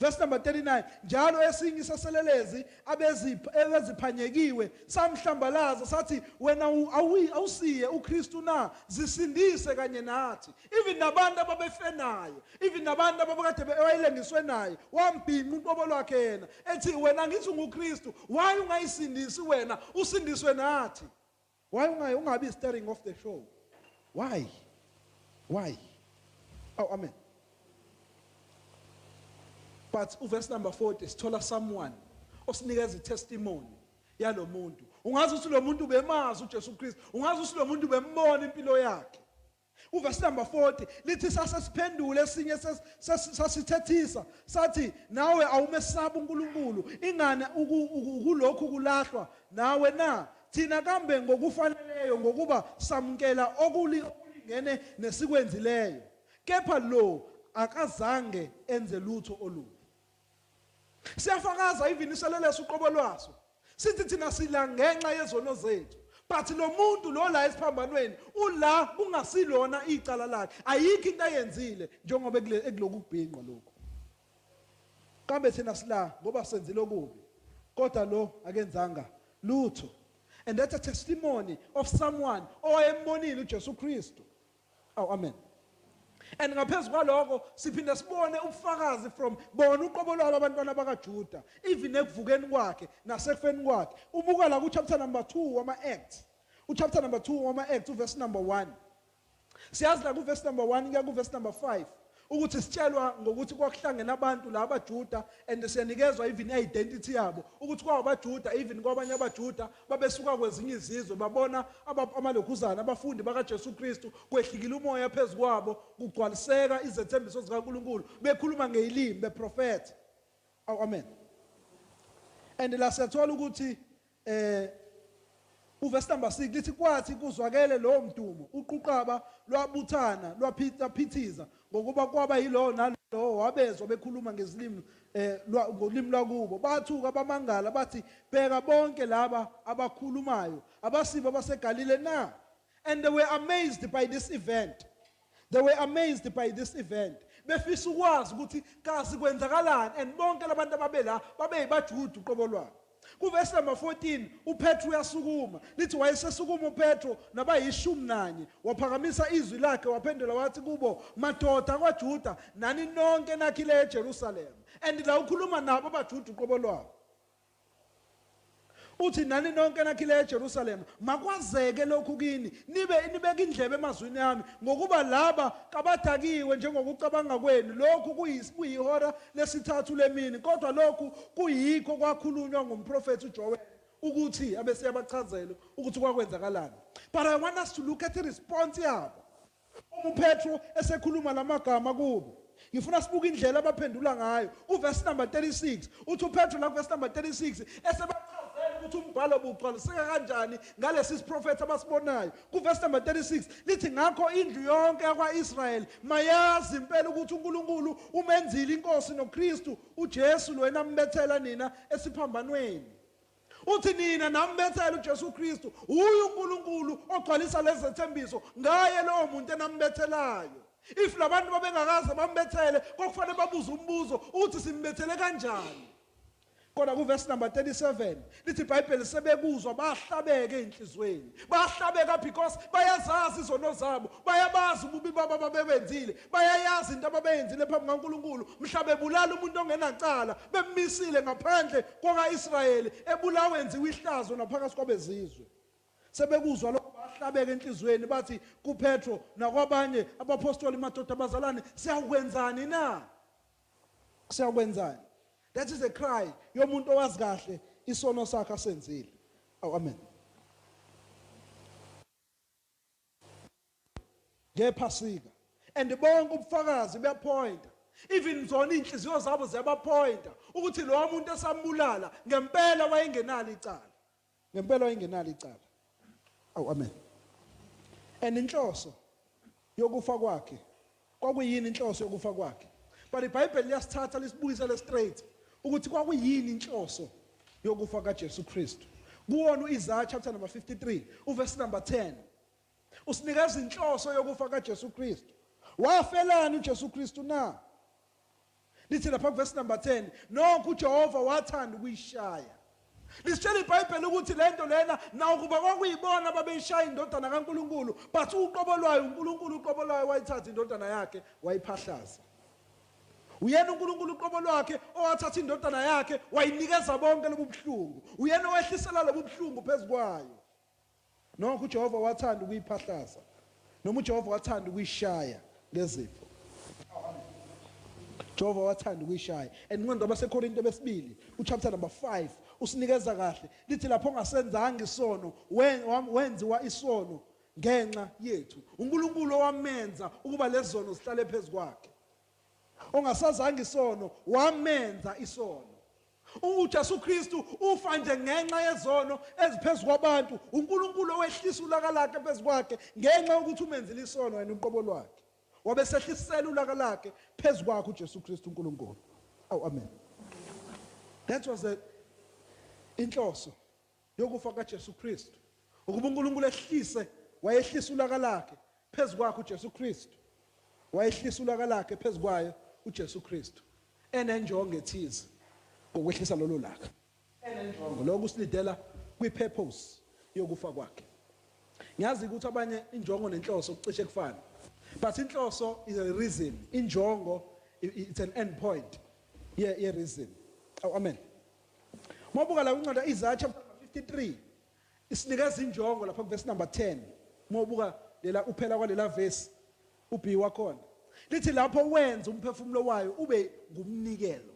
Verse number 39, njalo esinye isaselelezi abeziphanyekiwe samhlambalaza sathi, wena awusiye uKristu na? Zisindise kanye nathi. Even nabantu ababefe naye, even nabantu ababekade wayelengiswe naye, wambhinqa uqobo lwakhe yena ethi, wena ngithi unguKristu, why ungayisindisi wena usindiswe nathi? Why ungabi steering off the show? Why? Why? Oh amen. But uverse number 40 sithola someone osinikeza itestimony yalomuntu. Ungazi ukuthi lo muntu bemazi uJesu Kristu, ungazi ukuthi lo muntu bembona impilo yakhe. Uverse number 40 lithi sasesiphendule esinye sasithethisa sathi, nawe awumesaba uNkulunkulu, ingane kulokhu kulahlwa nawe na? Thina kambe ngokufaneleyo, ngokuba samukela okulingene nesikwenzileyo, kepha lo akazange enze lutho olubi. Siyafakaza even iseleleso uqobo lwaso sithi thina sila ngenxa yezono zethu, but lo muntu lo la esiphambanweni ula kungasilona icala lakhe, ayikho into ayenzile njengoba ekuloku kubhinqwa lokhu. Kambe thina sila ngoba senzile okubi, kodwa lo akenzanga lutho. And that's a testimony of someone owayembonile uJesu Kristu. Oh amen. And ngaphezu kwaloko siphinde sibone ubufakazi from bona uqobo lwabo abantwana bakaJuda, even ekuvukeni kwakhe nasekufeni kwakhe. Ubuka la ku chapter number 2 wama Acts, uchapter number 2 wama Acts, uverse number 1. Siyazi la ku verse number 1 kuya ku verse number 5 ukuthi sitshelwa ngokuthi kwakuhlangene abantu la abaJuda, and siyanikezwa even identity yabo ukuthi kwabaJuda, even kwabanye abaJuda babesuka kwezinye izizwe, babona amalokhuzana abafundi bakaJesu Kristu, kwehlikile umoya phezukwabo, kugcwaliseka izethembiso zikaNkuluNkulu, bekhuluma ngezilimi, beprofetha. Aw, amen. And la siyathola ukuthi uverse number 6 lithi, kwathi kuzwakele lowo mdumo, uquqaba lwabuthana, lwaphithiza, ngokuba kwaba yilowo nalowo wabezwa bekhuluma ngezilimi ngolimi lwakubo. Bathuka bamangala, bathi, bheka, bonke laba abakhulumayo abasibo abaseGalile na? And they were amazed by this event. They were amazed by this event, befisa ukwazi ukuthi kazi kwenzakalani. And bonke labantu ababela babeyibajuda uqobo lwabo. Kuvesi number 14 uPetru uyasukuma. Lithi wayesesukuma uPetro nabayishumi nanye, waphakamisa izwi lakhe, waphendula wathi kubo, madoda kwaJuda, nani nonke nakhile eJerusalem. And la ukhuluma nabo abajuda uqobo lwabo. Uthi, nani nonke nakhile eJerusalem, makwazeke lokhu kini, nibe nibeke indlebe emazwini ami, ngokuba laba kabadakiwe njengokucabanga kwenu, lokhu kuyihora lesithathu lemini. Kodwa lokhu kuyikho kwakhulunywa ngumprofethi uJoel, ukuthi abese yabachazela ukuthi kwakwenzakalani. But I want us to look at the response yabo uma uPetro esekhuluma lamagama kubo. Ngifuna sibuke indlela abaphendula ngayo. Uverse number 36 uthi uPetro la, verse number 36, esebachazela ukuthi umbhalo bugcwaliseka kanjani ngalesi siprofetho abasibonayo, kuverse number 36 lithi, ngakho indlu yonke yakwaIsrael mayazi impela ukuthi uNkulunkulu umenzile inkosi noKristu uJesu lo enambethela nina esiphambanweni. Uthi nina nambethela uJesu Kristu, uyu uNkulunkulu ogcwalisa lezi zethembiso ngaye lowo muntu enambethelayo. If labantu babengakaze bambethele, kokufanele babuze umbuzo uthi, simbethele kanjani? Kodwa kuverse number 37 lithi iBhayibheli, sebekuzwa bahlabeke enhlizweni. Bahlabeka because bayazazi izono zabo, bayabazi ububi babo ababebenzile, bayayazi into ababeyenzile phambi kaNkulunkulu mhla bebulala umuntu ongenacala, bemmisile ngaphandle kokaIsrayeli, ebulawa, enziwa ihlazo naphakathi kwabezizwe. Sebekuzwa lokho bahlabeka enhlizweni, bathi kuPetro nakwabanye abapostoli, madoda abazalwane, siyakwenzani na? Siyakwenzani? That is a cry yomuntu owazi kahle isono sakhe asenzile. Oh, amen. Ngephasika, and bonke ubufakazi buyapointa, even zona inhliziyo zabo ziyabapointa ukuthi lo muntu esambulala ngempela wayengenalo icala, ngempela wayengenalo icala. Oh, amen. And inhloso yokufa kwakhe kwakuyini? Inhloso yokufa kwakhe, but iBhayibheli liyasithatha lisibuyisele straight ukuthi kwakuyini inhloso yokufa kaJesu Kristu. Kuwona uIsaiah chapter number 53 uverse number 10 usinikeza inhloso yokufa kaJesu Kristu. Wafelani uJesu Kristu na? Lithi lapha kuverse number 10, nokho uJehova wathanda ukuyishaya. Lisitshela iBhayibheli ukuthi lento lena nawukuba kwakuyibona babeyishaya indodana kaNkuluNkulu, but uqobo lwayo uNkulunkulu uqobo lwayo wayithatha indodana yakhe wayiphahlaza. Uyena uNkulunkulu uqobo lwakhe owathatha indodana yakhe wayinikeza bonke lobu buhlungu, uyena owehlisela lobu buhlungu phezu kwayo. Nokho uJehova wathanda ukuyiphahlaza, noma uJehova wathanda ukuyishaya ngezifo. Jehova wathanda ukuyishaya. And incwadi abaseKorinte besibili uchapter number 5 usinikeza kahle, lithi lapho ongasenzanga isono wenziwa isono ngenxa yethu, uNkulunkulu owamenza ukuba lezono zihlale phezu kwakhe. Ongasazanga isono wamenza isono. UJesu Kristu ufa nje ngenxa yezono eziphezulu kwabantu. uNkulunkulu owehlisa ulaka lakhe phezu kwakhe ngenxa yokuthi umenzile isono yena uqobo lwakhe, wabe sehlisela ulaka lakhe phezu kwakhe uJesu Kristu uNkulunkulu. Oh, amen. That was the inhloso yokufa kaJesu Kristu, ukuba uNkulunkulu ehlise, wayehlisa ulaka lakhe phezu kwakhe uJesu Kristu, wayehlisa ulaka lakhe phezu kwayo uJesu Kristu, enenjongo ethize ngokwehlisa lolo laka, enenjongo. Lokho usilidela kwi-purpose yokufa kwakhe. Ngiyazi ukuthi abanye injongo nenhloso kucishe kufana. But inhloso is a reason, injongo it's an end point ye ye reason. Oh, amen. Mawubuka la kwincwadi Isaiah chapter 53 isinikeza injongo lapha verse number 10. Mawubuka lela uphela kwalela verse uB wakhona. Lithi lapho wenza umphefumulo wayo ube ngumnikelo.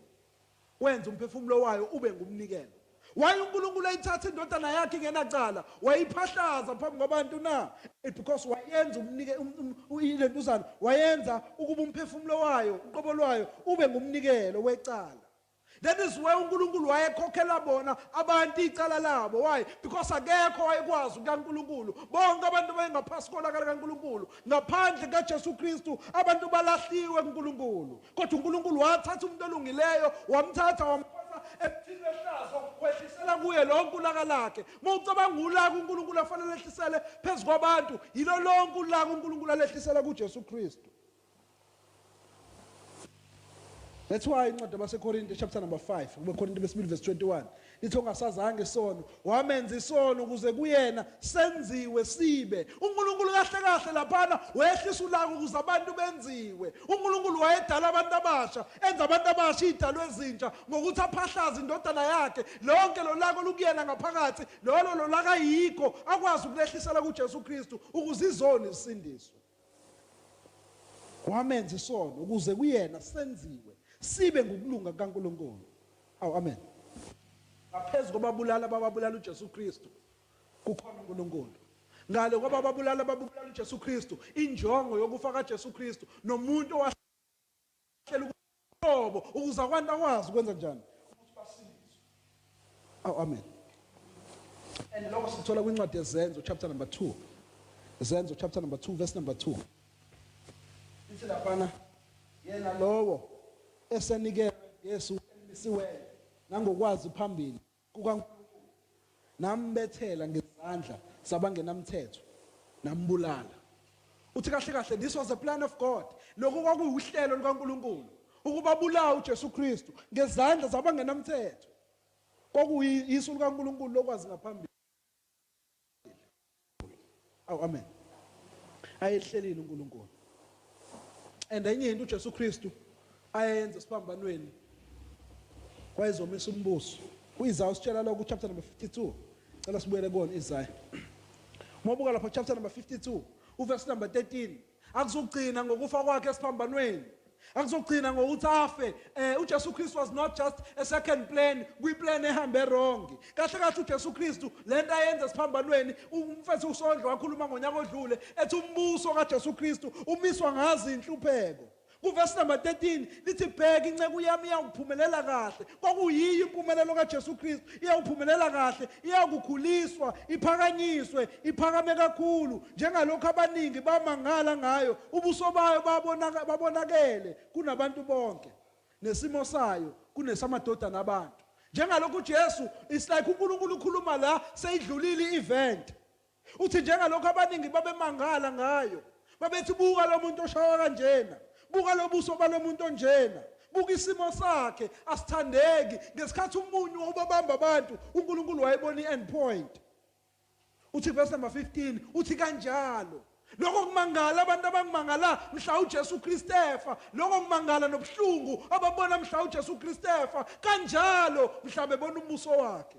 Wenza umphefumulo wayo ube ngumnikelo. Why uNkulunkulu ayithatha indodana yakhe ingenacala wayiphahlaza phambi kwabantu na? It because wayenza umnike ilentuzana wayenza ukuba umphefumulo wayo uqobo lwayo ube ngumnikelo wecala. That is why uNkulunkulu wayekhokhela bona abantu icala labo. Why? Because akekho wayekwazi kukaNkulunkulu. Bonke abantu bayengaphasi kolaka likaNkulunkulu. Ngaphandle kaJesu Kristu abantu balahliwe kuNkulunkulu. Kodwa uNkulunkulu wathatha umuntu olungileyo wamthatha wamphosa emthini wehlazo wehlisela kuye lonke ulaka lakhe. Uma ucabanga ulaka uNkulunkulu afanele ehlisele phezu kwabantu, yilo lonke ulaka uNkulunkulu alehlisela kuJesu Kristu. That's why incwadi yabaseKorinte chapter number 5 kubeKorinte besibili verse 21 lithi ongasazange isono wamenza isono ukuze kuyena senziwe sibe uNkulunkulu kahle kahle laphana wehlisa ulaka ukuze abantu benziwe uNkulunkulu wayedala abantu abasha enza abantu abasha idalwe ezintsha ngokuthi aphahlaze indodana yakhe lonke lolaka olukuyena ngaphakathi lolo lolaka yikho akwazi ukulehlisela kuJesu Kristu ukuze izoni zisindiswe Wamenza isono ukuze kuyena senziwe sibe ngukulunga kukaNkulunkulu. Awu amen. Ngaphezu kwababulala bababulala uJesu Kristu kukhona uNkulunkulu. Ngale kwababulala babulala uJesu Kristu, injongo yokufa kaJesu Kristu nomuntu owahlela uqobo ukuze abantu akwazi ukwenza njani ukuthi basindiswe. Awu amen. And lokho sikuthola kwincwadi yeZenzo chapter number 2. Zenzo chapter number 2 verse number 2. Ithi laphana yena lowo esenikelwe ngesu elimisiweyo nangokwazi phambili kukaNkulunkulu nambethela ngezandla zabangenamthetho nambulala. Uthi kahle kahle this was a plan of God. Lokhu kwakuwuhlelo lukaNkulunkulu ukubabulawa uJesu Kristu ngezandla zabangenamthetho. Kwakuyisu likaNkulunkulu lokwazi ngaphambili. Awu amen. Ayehlelile uNkulunkulu. And enye into uJesu Kristu ayenza esiphambanweni wayezomisa umbuso. UIsaya usitshela lokho chapter number 52. Cela sibuyele kuwona Isaya. Uma ubuka lapha chapter number 52, uverse number 13, akuzogcina ngokufa kwakhe esiphambanweni. Akuzogcina ngokuthi afe. UJesu Kristu was not just a second plan, kwi-plan ehambe wrong. Kahle kahle uJesu Kristu lento ayenza esiphambanweni, umfethu uSondlo wakhuluma ngonyaka odlule ethi umbuso kaJesu Kristu umiswa ngazi inhlupheko. Kuvesi number 13 lithi bheka inceku yami iyakuphumelela kahle. Kwakuyiyo impumelelo kaJesu Kristu, iyakuphumelela kahle, iyakukhuliswa, iphakanyiswe, iphakame kakhulu njengalokhu abaningi bamangala ngayo, ubuso bayo babonaka babonakele kunabantu bonke nesimo sayo kunesamadodana abantu. Njengalokhu uJesu it's like uNkulunkulu ukhuluma la seyidlulile i-event. Uthi njengalokhu abaningi babemangala ngayo, babethi buka lo muntu oshawa kanjena, buka lo buso balo muntu onjena, buka isimo sakhe asithandeki. Ngesikhathi umunyu wawubabamba abantu, uNkulunkulu wayebona i-end point. Uthi verse number 15, uthi kanjalo lokho kumangala abantu abangimangala mhla uJesu Kristu efa, lokho kumangala nobuhlungu ababona mhla uJesu Kristu efa, kanjalo mhla bebona umbuso wakhe.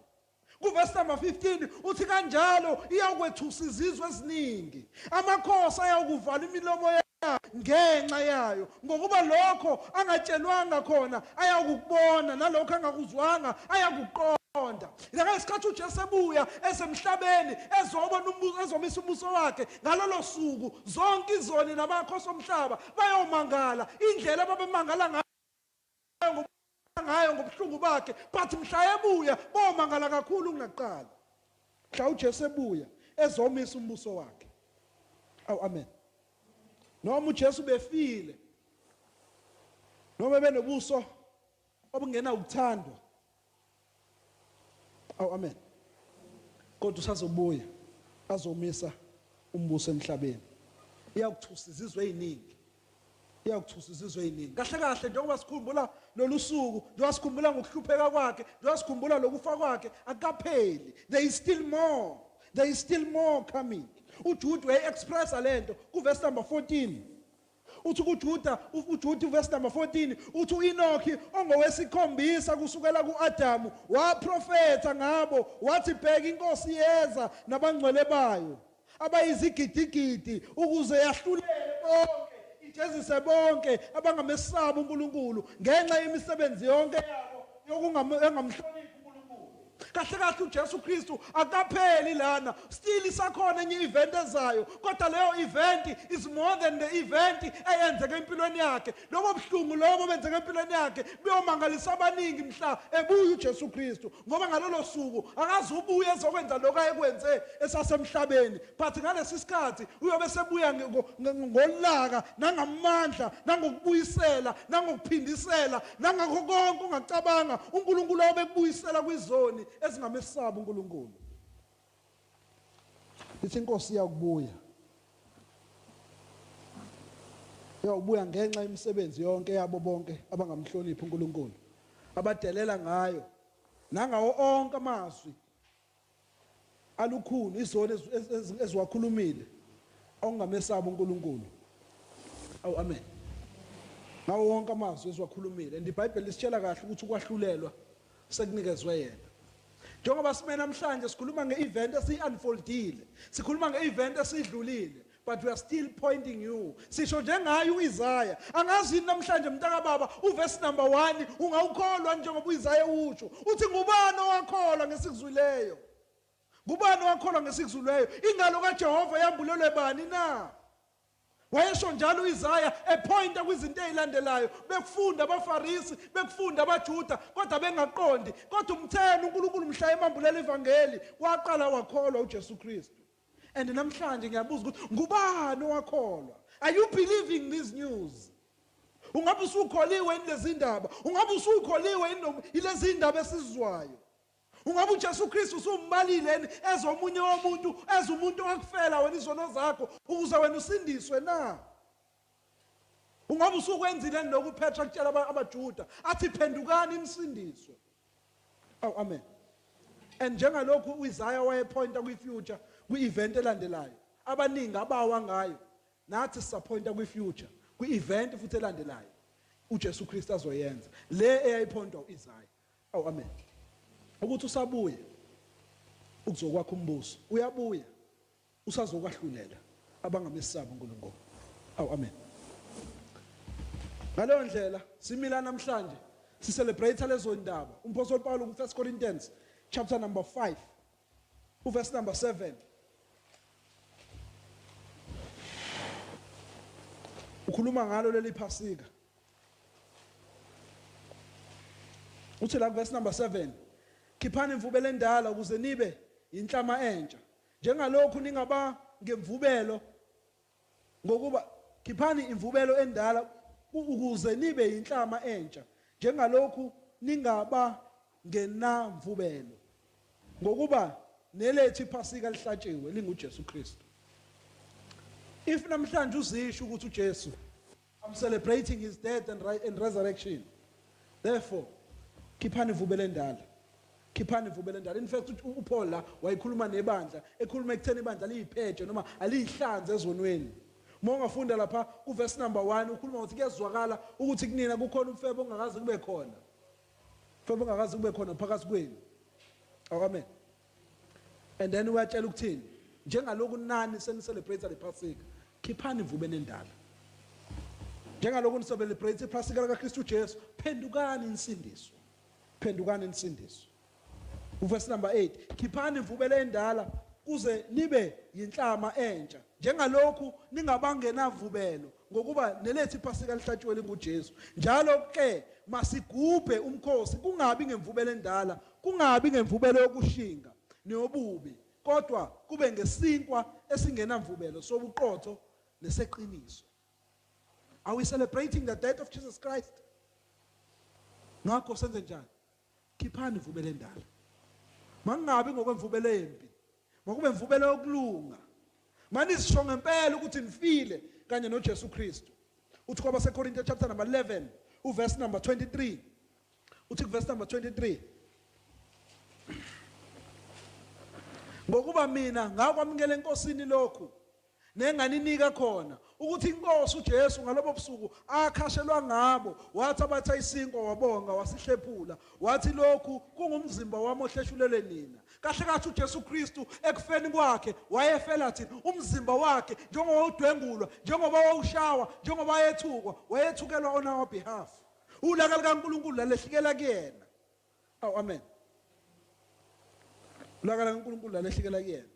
Kuvesi number 15 uthi kanjalo iyakwethusa izizwe eziningi. Amakhosi ayakuvala imilomo yayo ngenxa yayo, ngokuba lokho angatshelwanga khona ayakukubona, nalokho angakuzwanga ayakuqonda. Ngesikhathi uJesu ebuya esemhlabeni ezobona umbuso, ezomisa umbuso wakhe ngalolo suku, zonke izoni namakhosi omhlaba bayomangala indlela ababemangala ngayo ngayo ngobuhlungu bakhe, but mhla ebuya bomangala kakhulu kunakuqala. Mhla uJesu ebuya ezomisa umbuso wakhe. Awu amen. Noma uJesu befile, noma benobuso obungena ukuthandwa. Awu amen. Kodwa usazobuya azomisa umbuso emhlabeni. Iyakuthusa izizwe eziningi. Iyakuthusa izizwe eziningi. Kahle kahle njengoba sikhumbula lolu suku, njengoba sikhumbula ngokuhlupheka kwakhe, njengoba sikhumbula lokufa kwakhe, akukapheli. There is still more. There is still more coming. UJude waye-expressa lento kuverse number 14. Uthi kuJuda, uJuda verse number 14, uthi uEnoki ongowesikhombisa kusukela kuAdamu waprofetha ngabo wathi, bheka inkosi yeza nabangcwele bayo abayizigidigidi ukuze yahlulele bonke, ijezise bonke abangamesabi uNkulunkulu ngenxa yemisebenzi yonke yabo yokungamhloniphi uNkulunkulu. Kahle kahle uJesu Kristu akapheli lana, still isakhona enye event ezayo, kodwa leyo event is more than the event eyenzeka empilweni yakhe. Lobo buhlungu lobo benzeka empilweni yakhe buyomangalisa abaningi mhla ebuya uJesu Kristu, ngoba ngalolo suku akazubuya ezokwenza lokho ayekwenze esasemhlabeni, but ngalesi sikhathi uyobe sebuya ngolaka nangamandla nangokubuyisela nangokuphindisela nangakho konke ongacabanga uNkulunkulu obekubuyisela kwizoni ezingamesabi uNkulunkulu. Ithi inkosi iyakubuya, iyawubuya ngenxa yemisebenzi yonke yabo bonke abangamhloniphi uNkulunkulu, abadelela ngayo nangawo onke amazwi alukhuni izoni eziwakhulumile okungamesabi uNkulunkulu. Awu amen. Ngawo wonke amazwi eziwakhulumile, and iBhayibheli lisitshela kahle ukuthi ukwahlulelwa sekunikezwe yena. Njengoba sime namhlanje sikhuluma nge-event esiyi-unfoldile, sikhuluma nge-event esiyidlulile, but we are still pointing you. Sisho njengaye uIsaya, angazi yini namhlanje mntakababa, uverse number 1 ungawukholwa njengoba uIsaya usho uthi, ngubani owakholwa ngesikuzwileyo? Ngubani owakholwa ngesikuzwileyo? Ingalo kaJehova yambulelwe bani na? Wayesho njalo uIsaya epointa kwizinto ezilandelayo, bekufunda abaFarisi, bekufunda abaJuda, kodwa bengaqondi. Kodwa umtheni uNkulunkulu mhla emambulela ivangeli, waqala wakholwa uJesu Kristu. And namhlanje ngiyabuza ukuthi ngubani owakholwa? Are you believing these news? Ungabe usukholiwe yini lezi ndaba? Ungabe usukholiwe yini ilezi ndaba esizizwayo? Ungabe uJesu Kristu usumbalile yini ezomunye womuntu, ezumuntu owakufela wena izono zakho ukuze wena usindiswe na? Ungabe usukwenzile yini lokhu uPetru akutshela abaJuda athi, phendukani nisindiswe? Awu amen. And njengalokhu uIsaya wayepointa kwi-future, kwi-event elandelayo, abaningi abawa ngayo, nathi sisapointa kwi-future, kwi-event futhi elandelayo uJesu Kristu azoyenza le eyayiphontwa uIsaya. Awu amen. Ukuthi usabuya ukuzokwakha umbuso, uyabuya usazokwahlulela abangamesabi uNkulunkulu. Awu amen. Ngaleyo ndlela simila namhlanje si-celebrate lezo ndaba. Umpostoli Paul ku-1 Corinthians chapter number 5 uverse number 7 ukhuluma ngalo leli Phasika. Uthi la verse number 7, khiphani imvubelo endala ukuze nibe inhlama entsha, njengalokhu ningaba ngemvubelo, ngokuba khiphani imvubelo endala ukuze nibe inhlama entsha, njengalokhu ningaba ngenamvubelo, ngokuba nelethu iPhasika lihlatshiwe, linguJesu Kristu. If namhlanje uzisho ukuthi uJesu, I'm celebrating his death and resurrection, therefore khiphani imvubelo endala, khiphani imvubelo endala. In fact uPaul la wayekhuluma nebandla, ekhuluma ekutheni ibandla liyiphetshe noma aliyihlanze ezonweni. Uma ungafunda lapha kuverse number 1, ukhuluma ngokuthi kuyezwakala ukuthi kunina kukhona umfebo ongakaze kube khona, umfebo ongakaze kube khona phakathi kwenu. Amen. And then uyatshela ukuthini, njengaloku nani senicelebrate le Phasika, khiphani imvubelo endala. Njengaloku nicelebrate iPhasika likaKristu Jesu, phendukani insindiswe, phendukani insindiswe. Uverse number 8, khiphani imvubelo endala kuze nibe yinhlama entsha, njengalokhu ningabangenavubelo, ngokuba nelethu iPhasika lihlatshiwe linguJesu. Njalo ke masigubhe umkhosi, kungabi ngemvubelo endala, kungabi ngemvubelo yokushinga neyobubi, kodwa kube ngesinkwa esingenamvubelo sobuqotho neseqiniso. Are we celebrating the death of Jesus Christ? Ngakho senze njani? Khiphani imvubelo endala, makungabi ngokwemvubelo empi, makube imvubelo yokulunga. Manisisho ngempela ukuthi nifile kanye noJesu Kristu. Uthi kwabaseKorinte chapter number 11 uverse number 23, uthi kuverse number 23, ngokuba mina ngakwamukela eNkosini lokhu Nenganinika khona ukuthi inkosi uJesu ngalobo busuku akhashelwa ngabo wathi abatha isinkwa wabonga wasihlephula wathi lokhu kungumzimba wami ohleshulelwe nina. Kahle kahle uJesu Kristu ekufeni kwakhe wayefela thina umzimba wakhe njengoba udwengulwa njengoba wawushawa njengoba wayethukwa wayethukelwa on our behalf. Ulaka likaNkulunkulu lalehlikela kuyena. Awu amen. Ulaka likaNkulunkulu lalehlikela kuyena.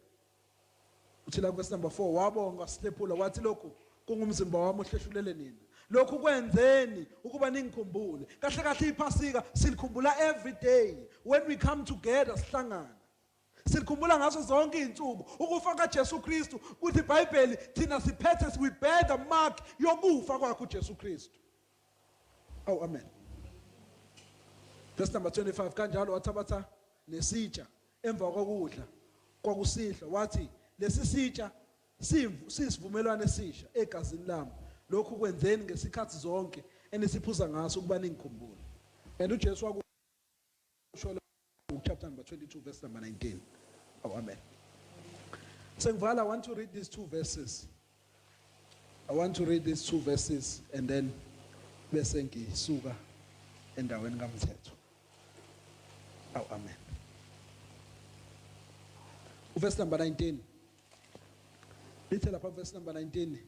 Uthi la verse number 4 wabonga wasilephula wathi lokhu kungumzimba wami ohleshulele nina. Lokhu kwenzeni ukuba ningikhumbule. Kahle kahle iphasika silikhumbula every day when we come together sihlangana. Silikhumbula ngazo zonke izinsuku ukufa kaJesu Kristu kuthi iBhayibheli thina siphethe we bear the mark yokufa kwakhe uJesu Kristu. Awu amen. Verse number 25 kanjalo wathabatha nesitsha emva kokudla kwakusihlwa wathi lesi sitsha sisivumelwano esisha egazini lami lokhu kwenzeni ngesikhathi zonke enisiphuza ngaso ukuba ningikhumbule and uJesu wakusho chapter number 22 verse number 19 oh amen sengivala I want to read these two verses I want to read these two verses and then bese ngisuka endaweni kaMthetho Aw amen. Uverse number 19. Lithe lapha verse number 19.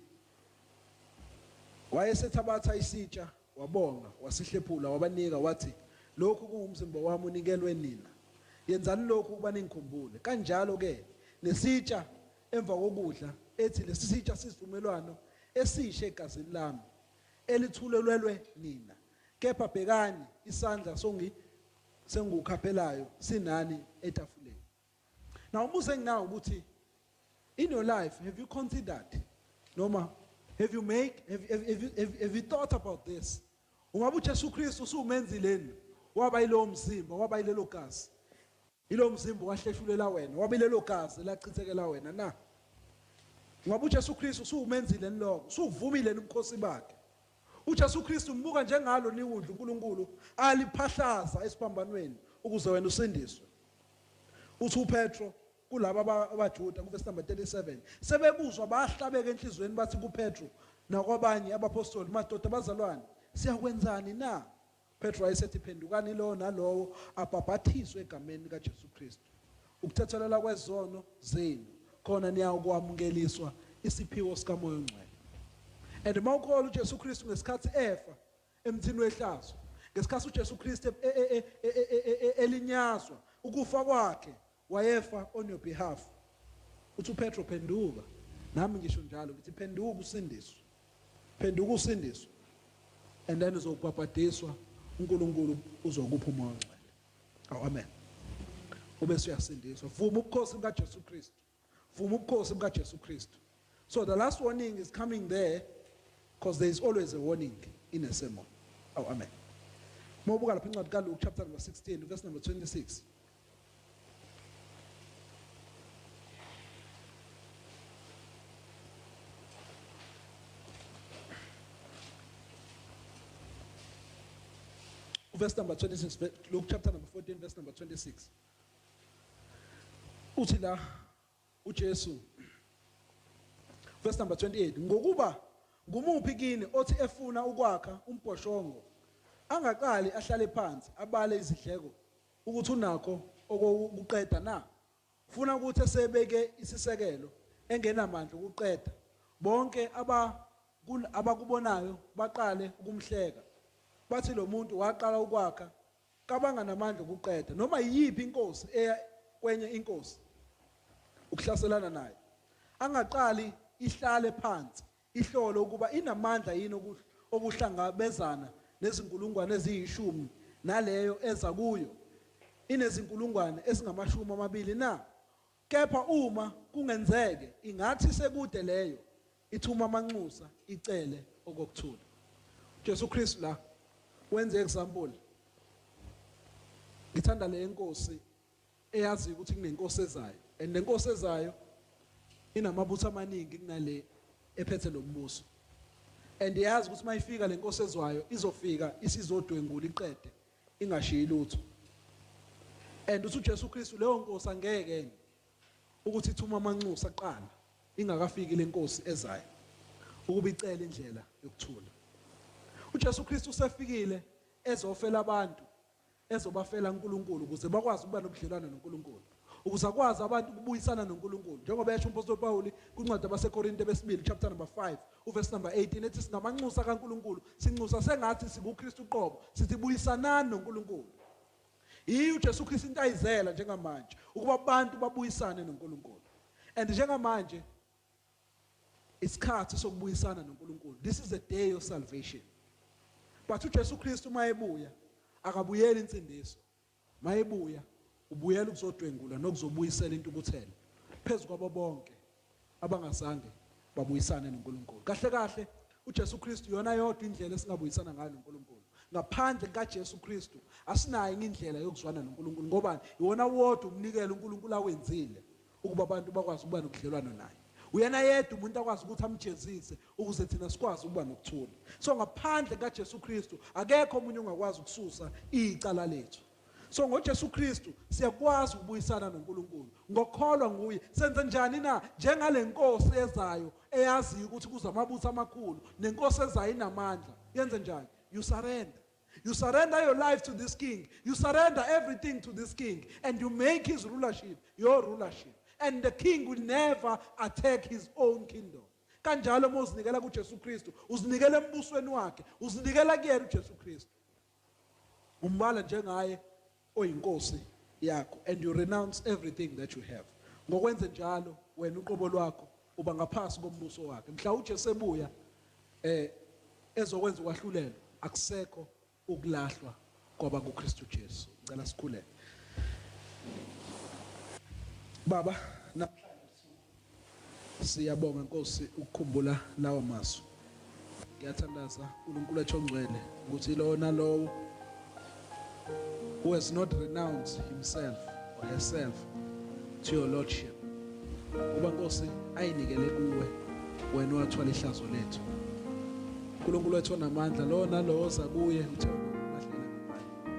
Wayesethabatha isitsha wabonga wasihlephula wabanika wathi lokhu kungumzimba wami unikelwe nina. Yenzani lokhu ukuba ningikhumbule. Kanjalo ke nesitsha emva kokudla ethi lesi sitsha sisivumelwano esishe egazini lami elithulelwelwe nina. Kepha bhekani, isandla songi sengikukhaphelayo sinani etafuleni. Now umbuzo enginawo ukuthi in your life have you considered noma have you make have, have, have, have, have you thought about this? Ungabe uJesu Kristu usumenzileni waba yilowo mzimba waba yilelo gazi Yilo mzimba owahleshulela wena, waba ilelo gazi elachithekela wena na? Ngoba uJesu Kristu usuwumenzile lokho, usuvumile ubukhosi bakhe. UJesu Kristu umbuka njengalo liwundlu uNkulunkulu aliphahlaza esiphambanweni ukuze wena usindiswe. Uthi uPetro kulaba abaJuda kuvesi number 37 sebekuzwa bahlabeka enhlizweni bathi kuPetro nakwabanye abapostoli madoda bazalwane siyakwenzani na Petro wayesethi phendukani lowo nalowo abhabhathiswe egameni likaJesu Kristu ukuthethelelwa kwezono zenu khona niyakwamukeliswa isiphiwo sikaMoya oNgcwele. And uma ukholwa uJesu Kristu ngesikhathi efa emthini wehlazo, ngesikhathi uJesu Kristu e, e, e, elinyazwa ukufa kwakhe wayefa on your behalf. Uthi uPetro phenduka, nami ngisho njalo ngithi phenduka usindiswe. Phenduka usindiswe. And then uzobhabhadiswa uNkulunkulu uzokupha umoya ongcwele. Awu amen. Ubese uyasindiswa. Vuma ubukhosi bukaJesu Kristu. Vuma ubukhosi bukaJesu Kristu. So the last warning is coming there because there is always a warning in a sermon. Oh amen. Mawubuka lapha incwadi kaLuke chapter number 16 verse number 26. Verse number 26, Luke chapter number 14, verse number 26. Uthi la uJesu verse number 28 ngokuba ngumuphi kini othi efuna ukwakha umbhoshongo angaqali ahlale phansi abale izidleko ukuthi unakho okokuqeda na funa ukuthi esebeke isisekelo engenamandla ukuqeda bonke aba abakubonayo baqale ukumhleka bathi lo muntu waqala ukwakha kabanga namandla okuqeda noma yiyiphi inkosi eya kwenye inkosi ukuhlaselana nayo angaqali ihlale phansi ihlole ukuba inamandla yini okuhlangabezana nezinkulungwane eziyishumi naleyo eza kuyo inezinkulungwane ezingamashumi amabili na kepha uma kungenzeke ingathi sekude leyo ithuma amanxusa icele okokuthula Jesu Kristu la wenze example ngithanda le nkosi eyazi ukuthi kunenkosi ezayo and lenkosi ezayo inamabutho amaningi kunale ephethe lo mbuso and iyazi ukuthi mayifika lenkosi ezwayo izofika isizodwengula iqede ingashiyi lutho and uthi uJesu Kristu leyo nkosi angeke ukuthi ithuma amanxusa kuqala. Ingakafiki lenkosi ezayo ukuba icele indlela yokuthula. UJesu Kristu usefikile ezofela abantu, ezobafela uNkulunkulu ukuze bakwazi ukuba nobudlelwano noNkulunkulu, ukuze akwazi abantu ukubuyisana noNkulunkulu, njengoba esho uMpostoli Paul kwincwadi abaseKorinte besibili chapter number 5 uverse number 18 ethi singamanxusa kaNkulunkulu, sinxusa sengathi sikuKristu uqobo, sithi buyisanani noNkulunkulu. Yiyo uJesu Kristu into ayizela njengamanje ukuba abantu babuyisane noNkulunkulu. And njengamanje isikhathi sokubuyisana noNkulunkulu. This is a day of salvation. But uJesu Kristu uma ebuya akabuyeli insindiso. Mayebuya ubuyela ukuzodwengula nokuzobuyisela intukuthelo phezu kwabo bonke abangazange babuyisane noNkulunkulu. Kahle kahle uJesu Kristu yona yodwa indlela esingabuyisana ngayo noNkulunkulu. Ngaphandle kaJesu Kristu asinayo enye indlela yokuzwana noNkulunkulu, ngoba iwona wodwa umnikelo uNkulunkulu awenzile ukuba abantu bakwazi ukuba nobudlelwano naye. Uyena yedwa umuntu akwazi ukuthi amjezise ukuze thina sikwazi ukuba nokuthula. So ngaphandle kaJesu Kristu akekho omunye ongakwazi ukususa icala lethu. So ngoJesu Kristu siyakwazi ukubuyisana noNkulunkulu ngokukholwa nguye. Senze njani na? Njengale nkosi ezayo eyaziyo ukuthi kuza amabutho amakhulu, nenkosi ezayo inamandla, yenze njani? You surrender. You surrender your life to this king. You surrender everything to this king and you make his rulership your rulership. And the king will never attack his own kingdom. Kanjalo uma uzinikela kuJesu Kristu, uzinikela embusweni wakhe, uzinikela kuyena uJesu Kristu. Umbala njengaye oyinkosi yakho and you renounce everything that you have. Ngokwenze njalo wena uqobo lwakho uba ngaphansi kombuso wakhe. Mhla uJesu ebuya ezokwenza ukwahlulelwa, akusekho ukulahlwa kwaba kuKristu Jesu. Ngicela sikhuleke. Baba, namhlanje siyabonga Nkosi ukukhumbula lawa mazwi. Ngiyathandaza uNkulunkulu ethu ongcwele ukuthi lowo nalowo who has not renounced himself or herself to your lordship, uba Nkosi ayinikele kuwe wena owathwala ihlazo lethu. uNkulunkulu wethu onamandla, lowo nalowo oza kuye uthe ungamlahlela ngaphandle.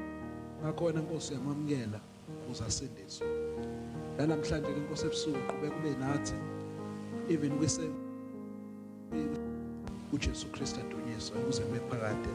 Ngakho wena Nkosi uyamamukela ukuze asindiswe. Namhlanje ke Nkosi ebusuku qhubeka ube nathi even kwise uJesu Kristu adunyiswe kuze kube phakade.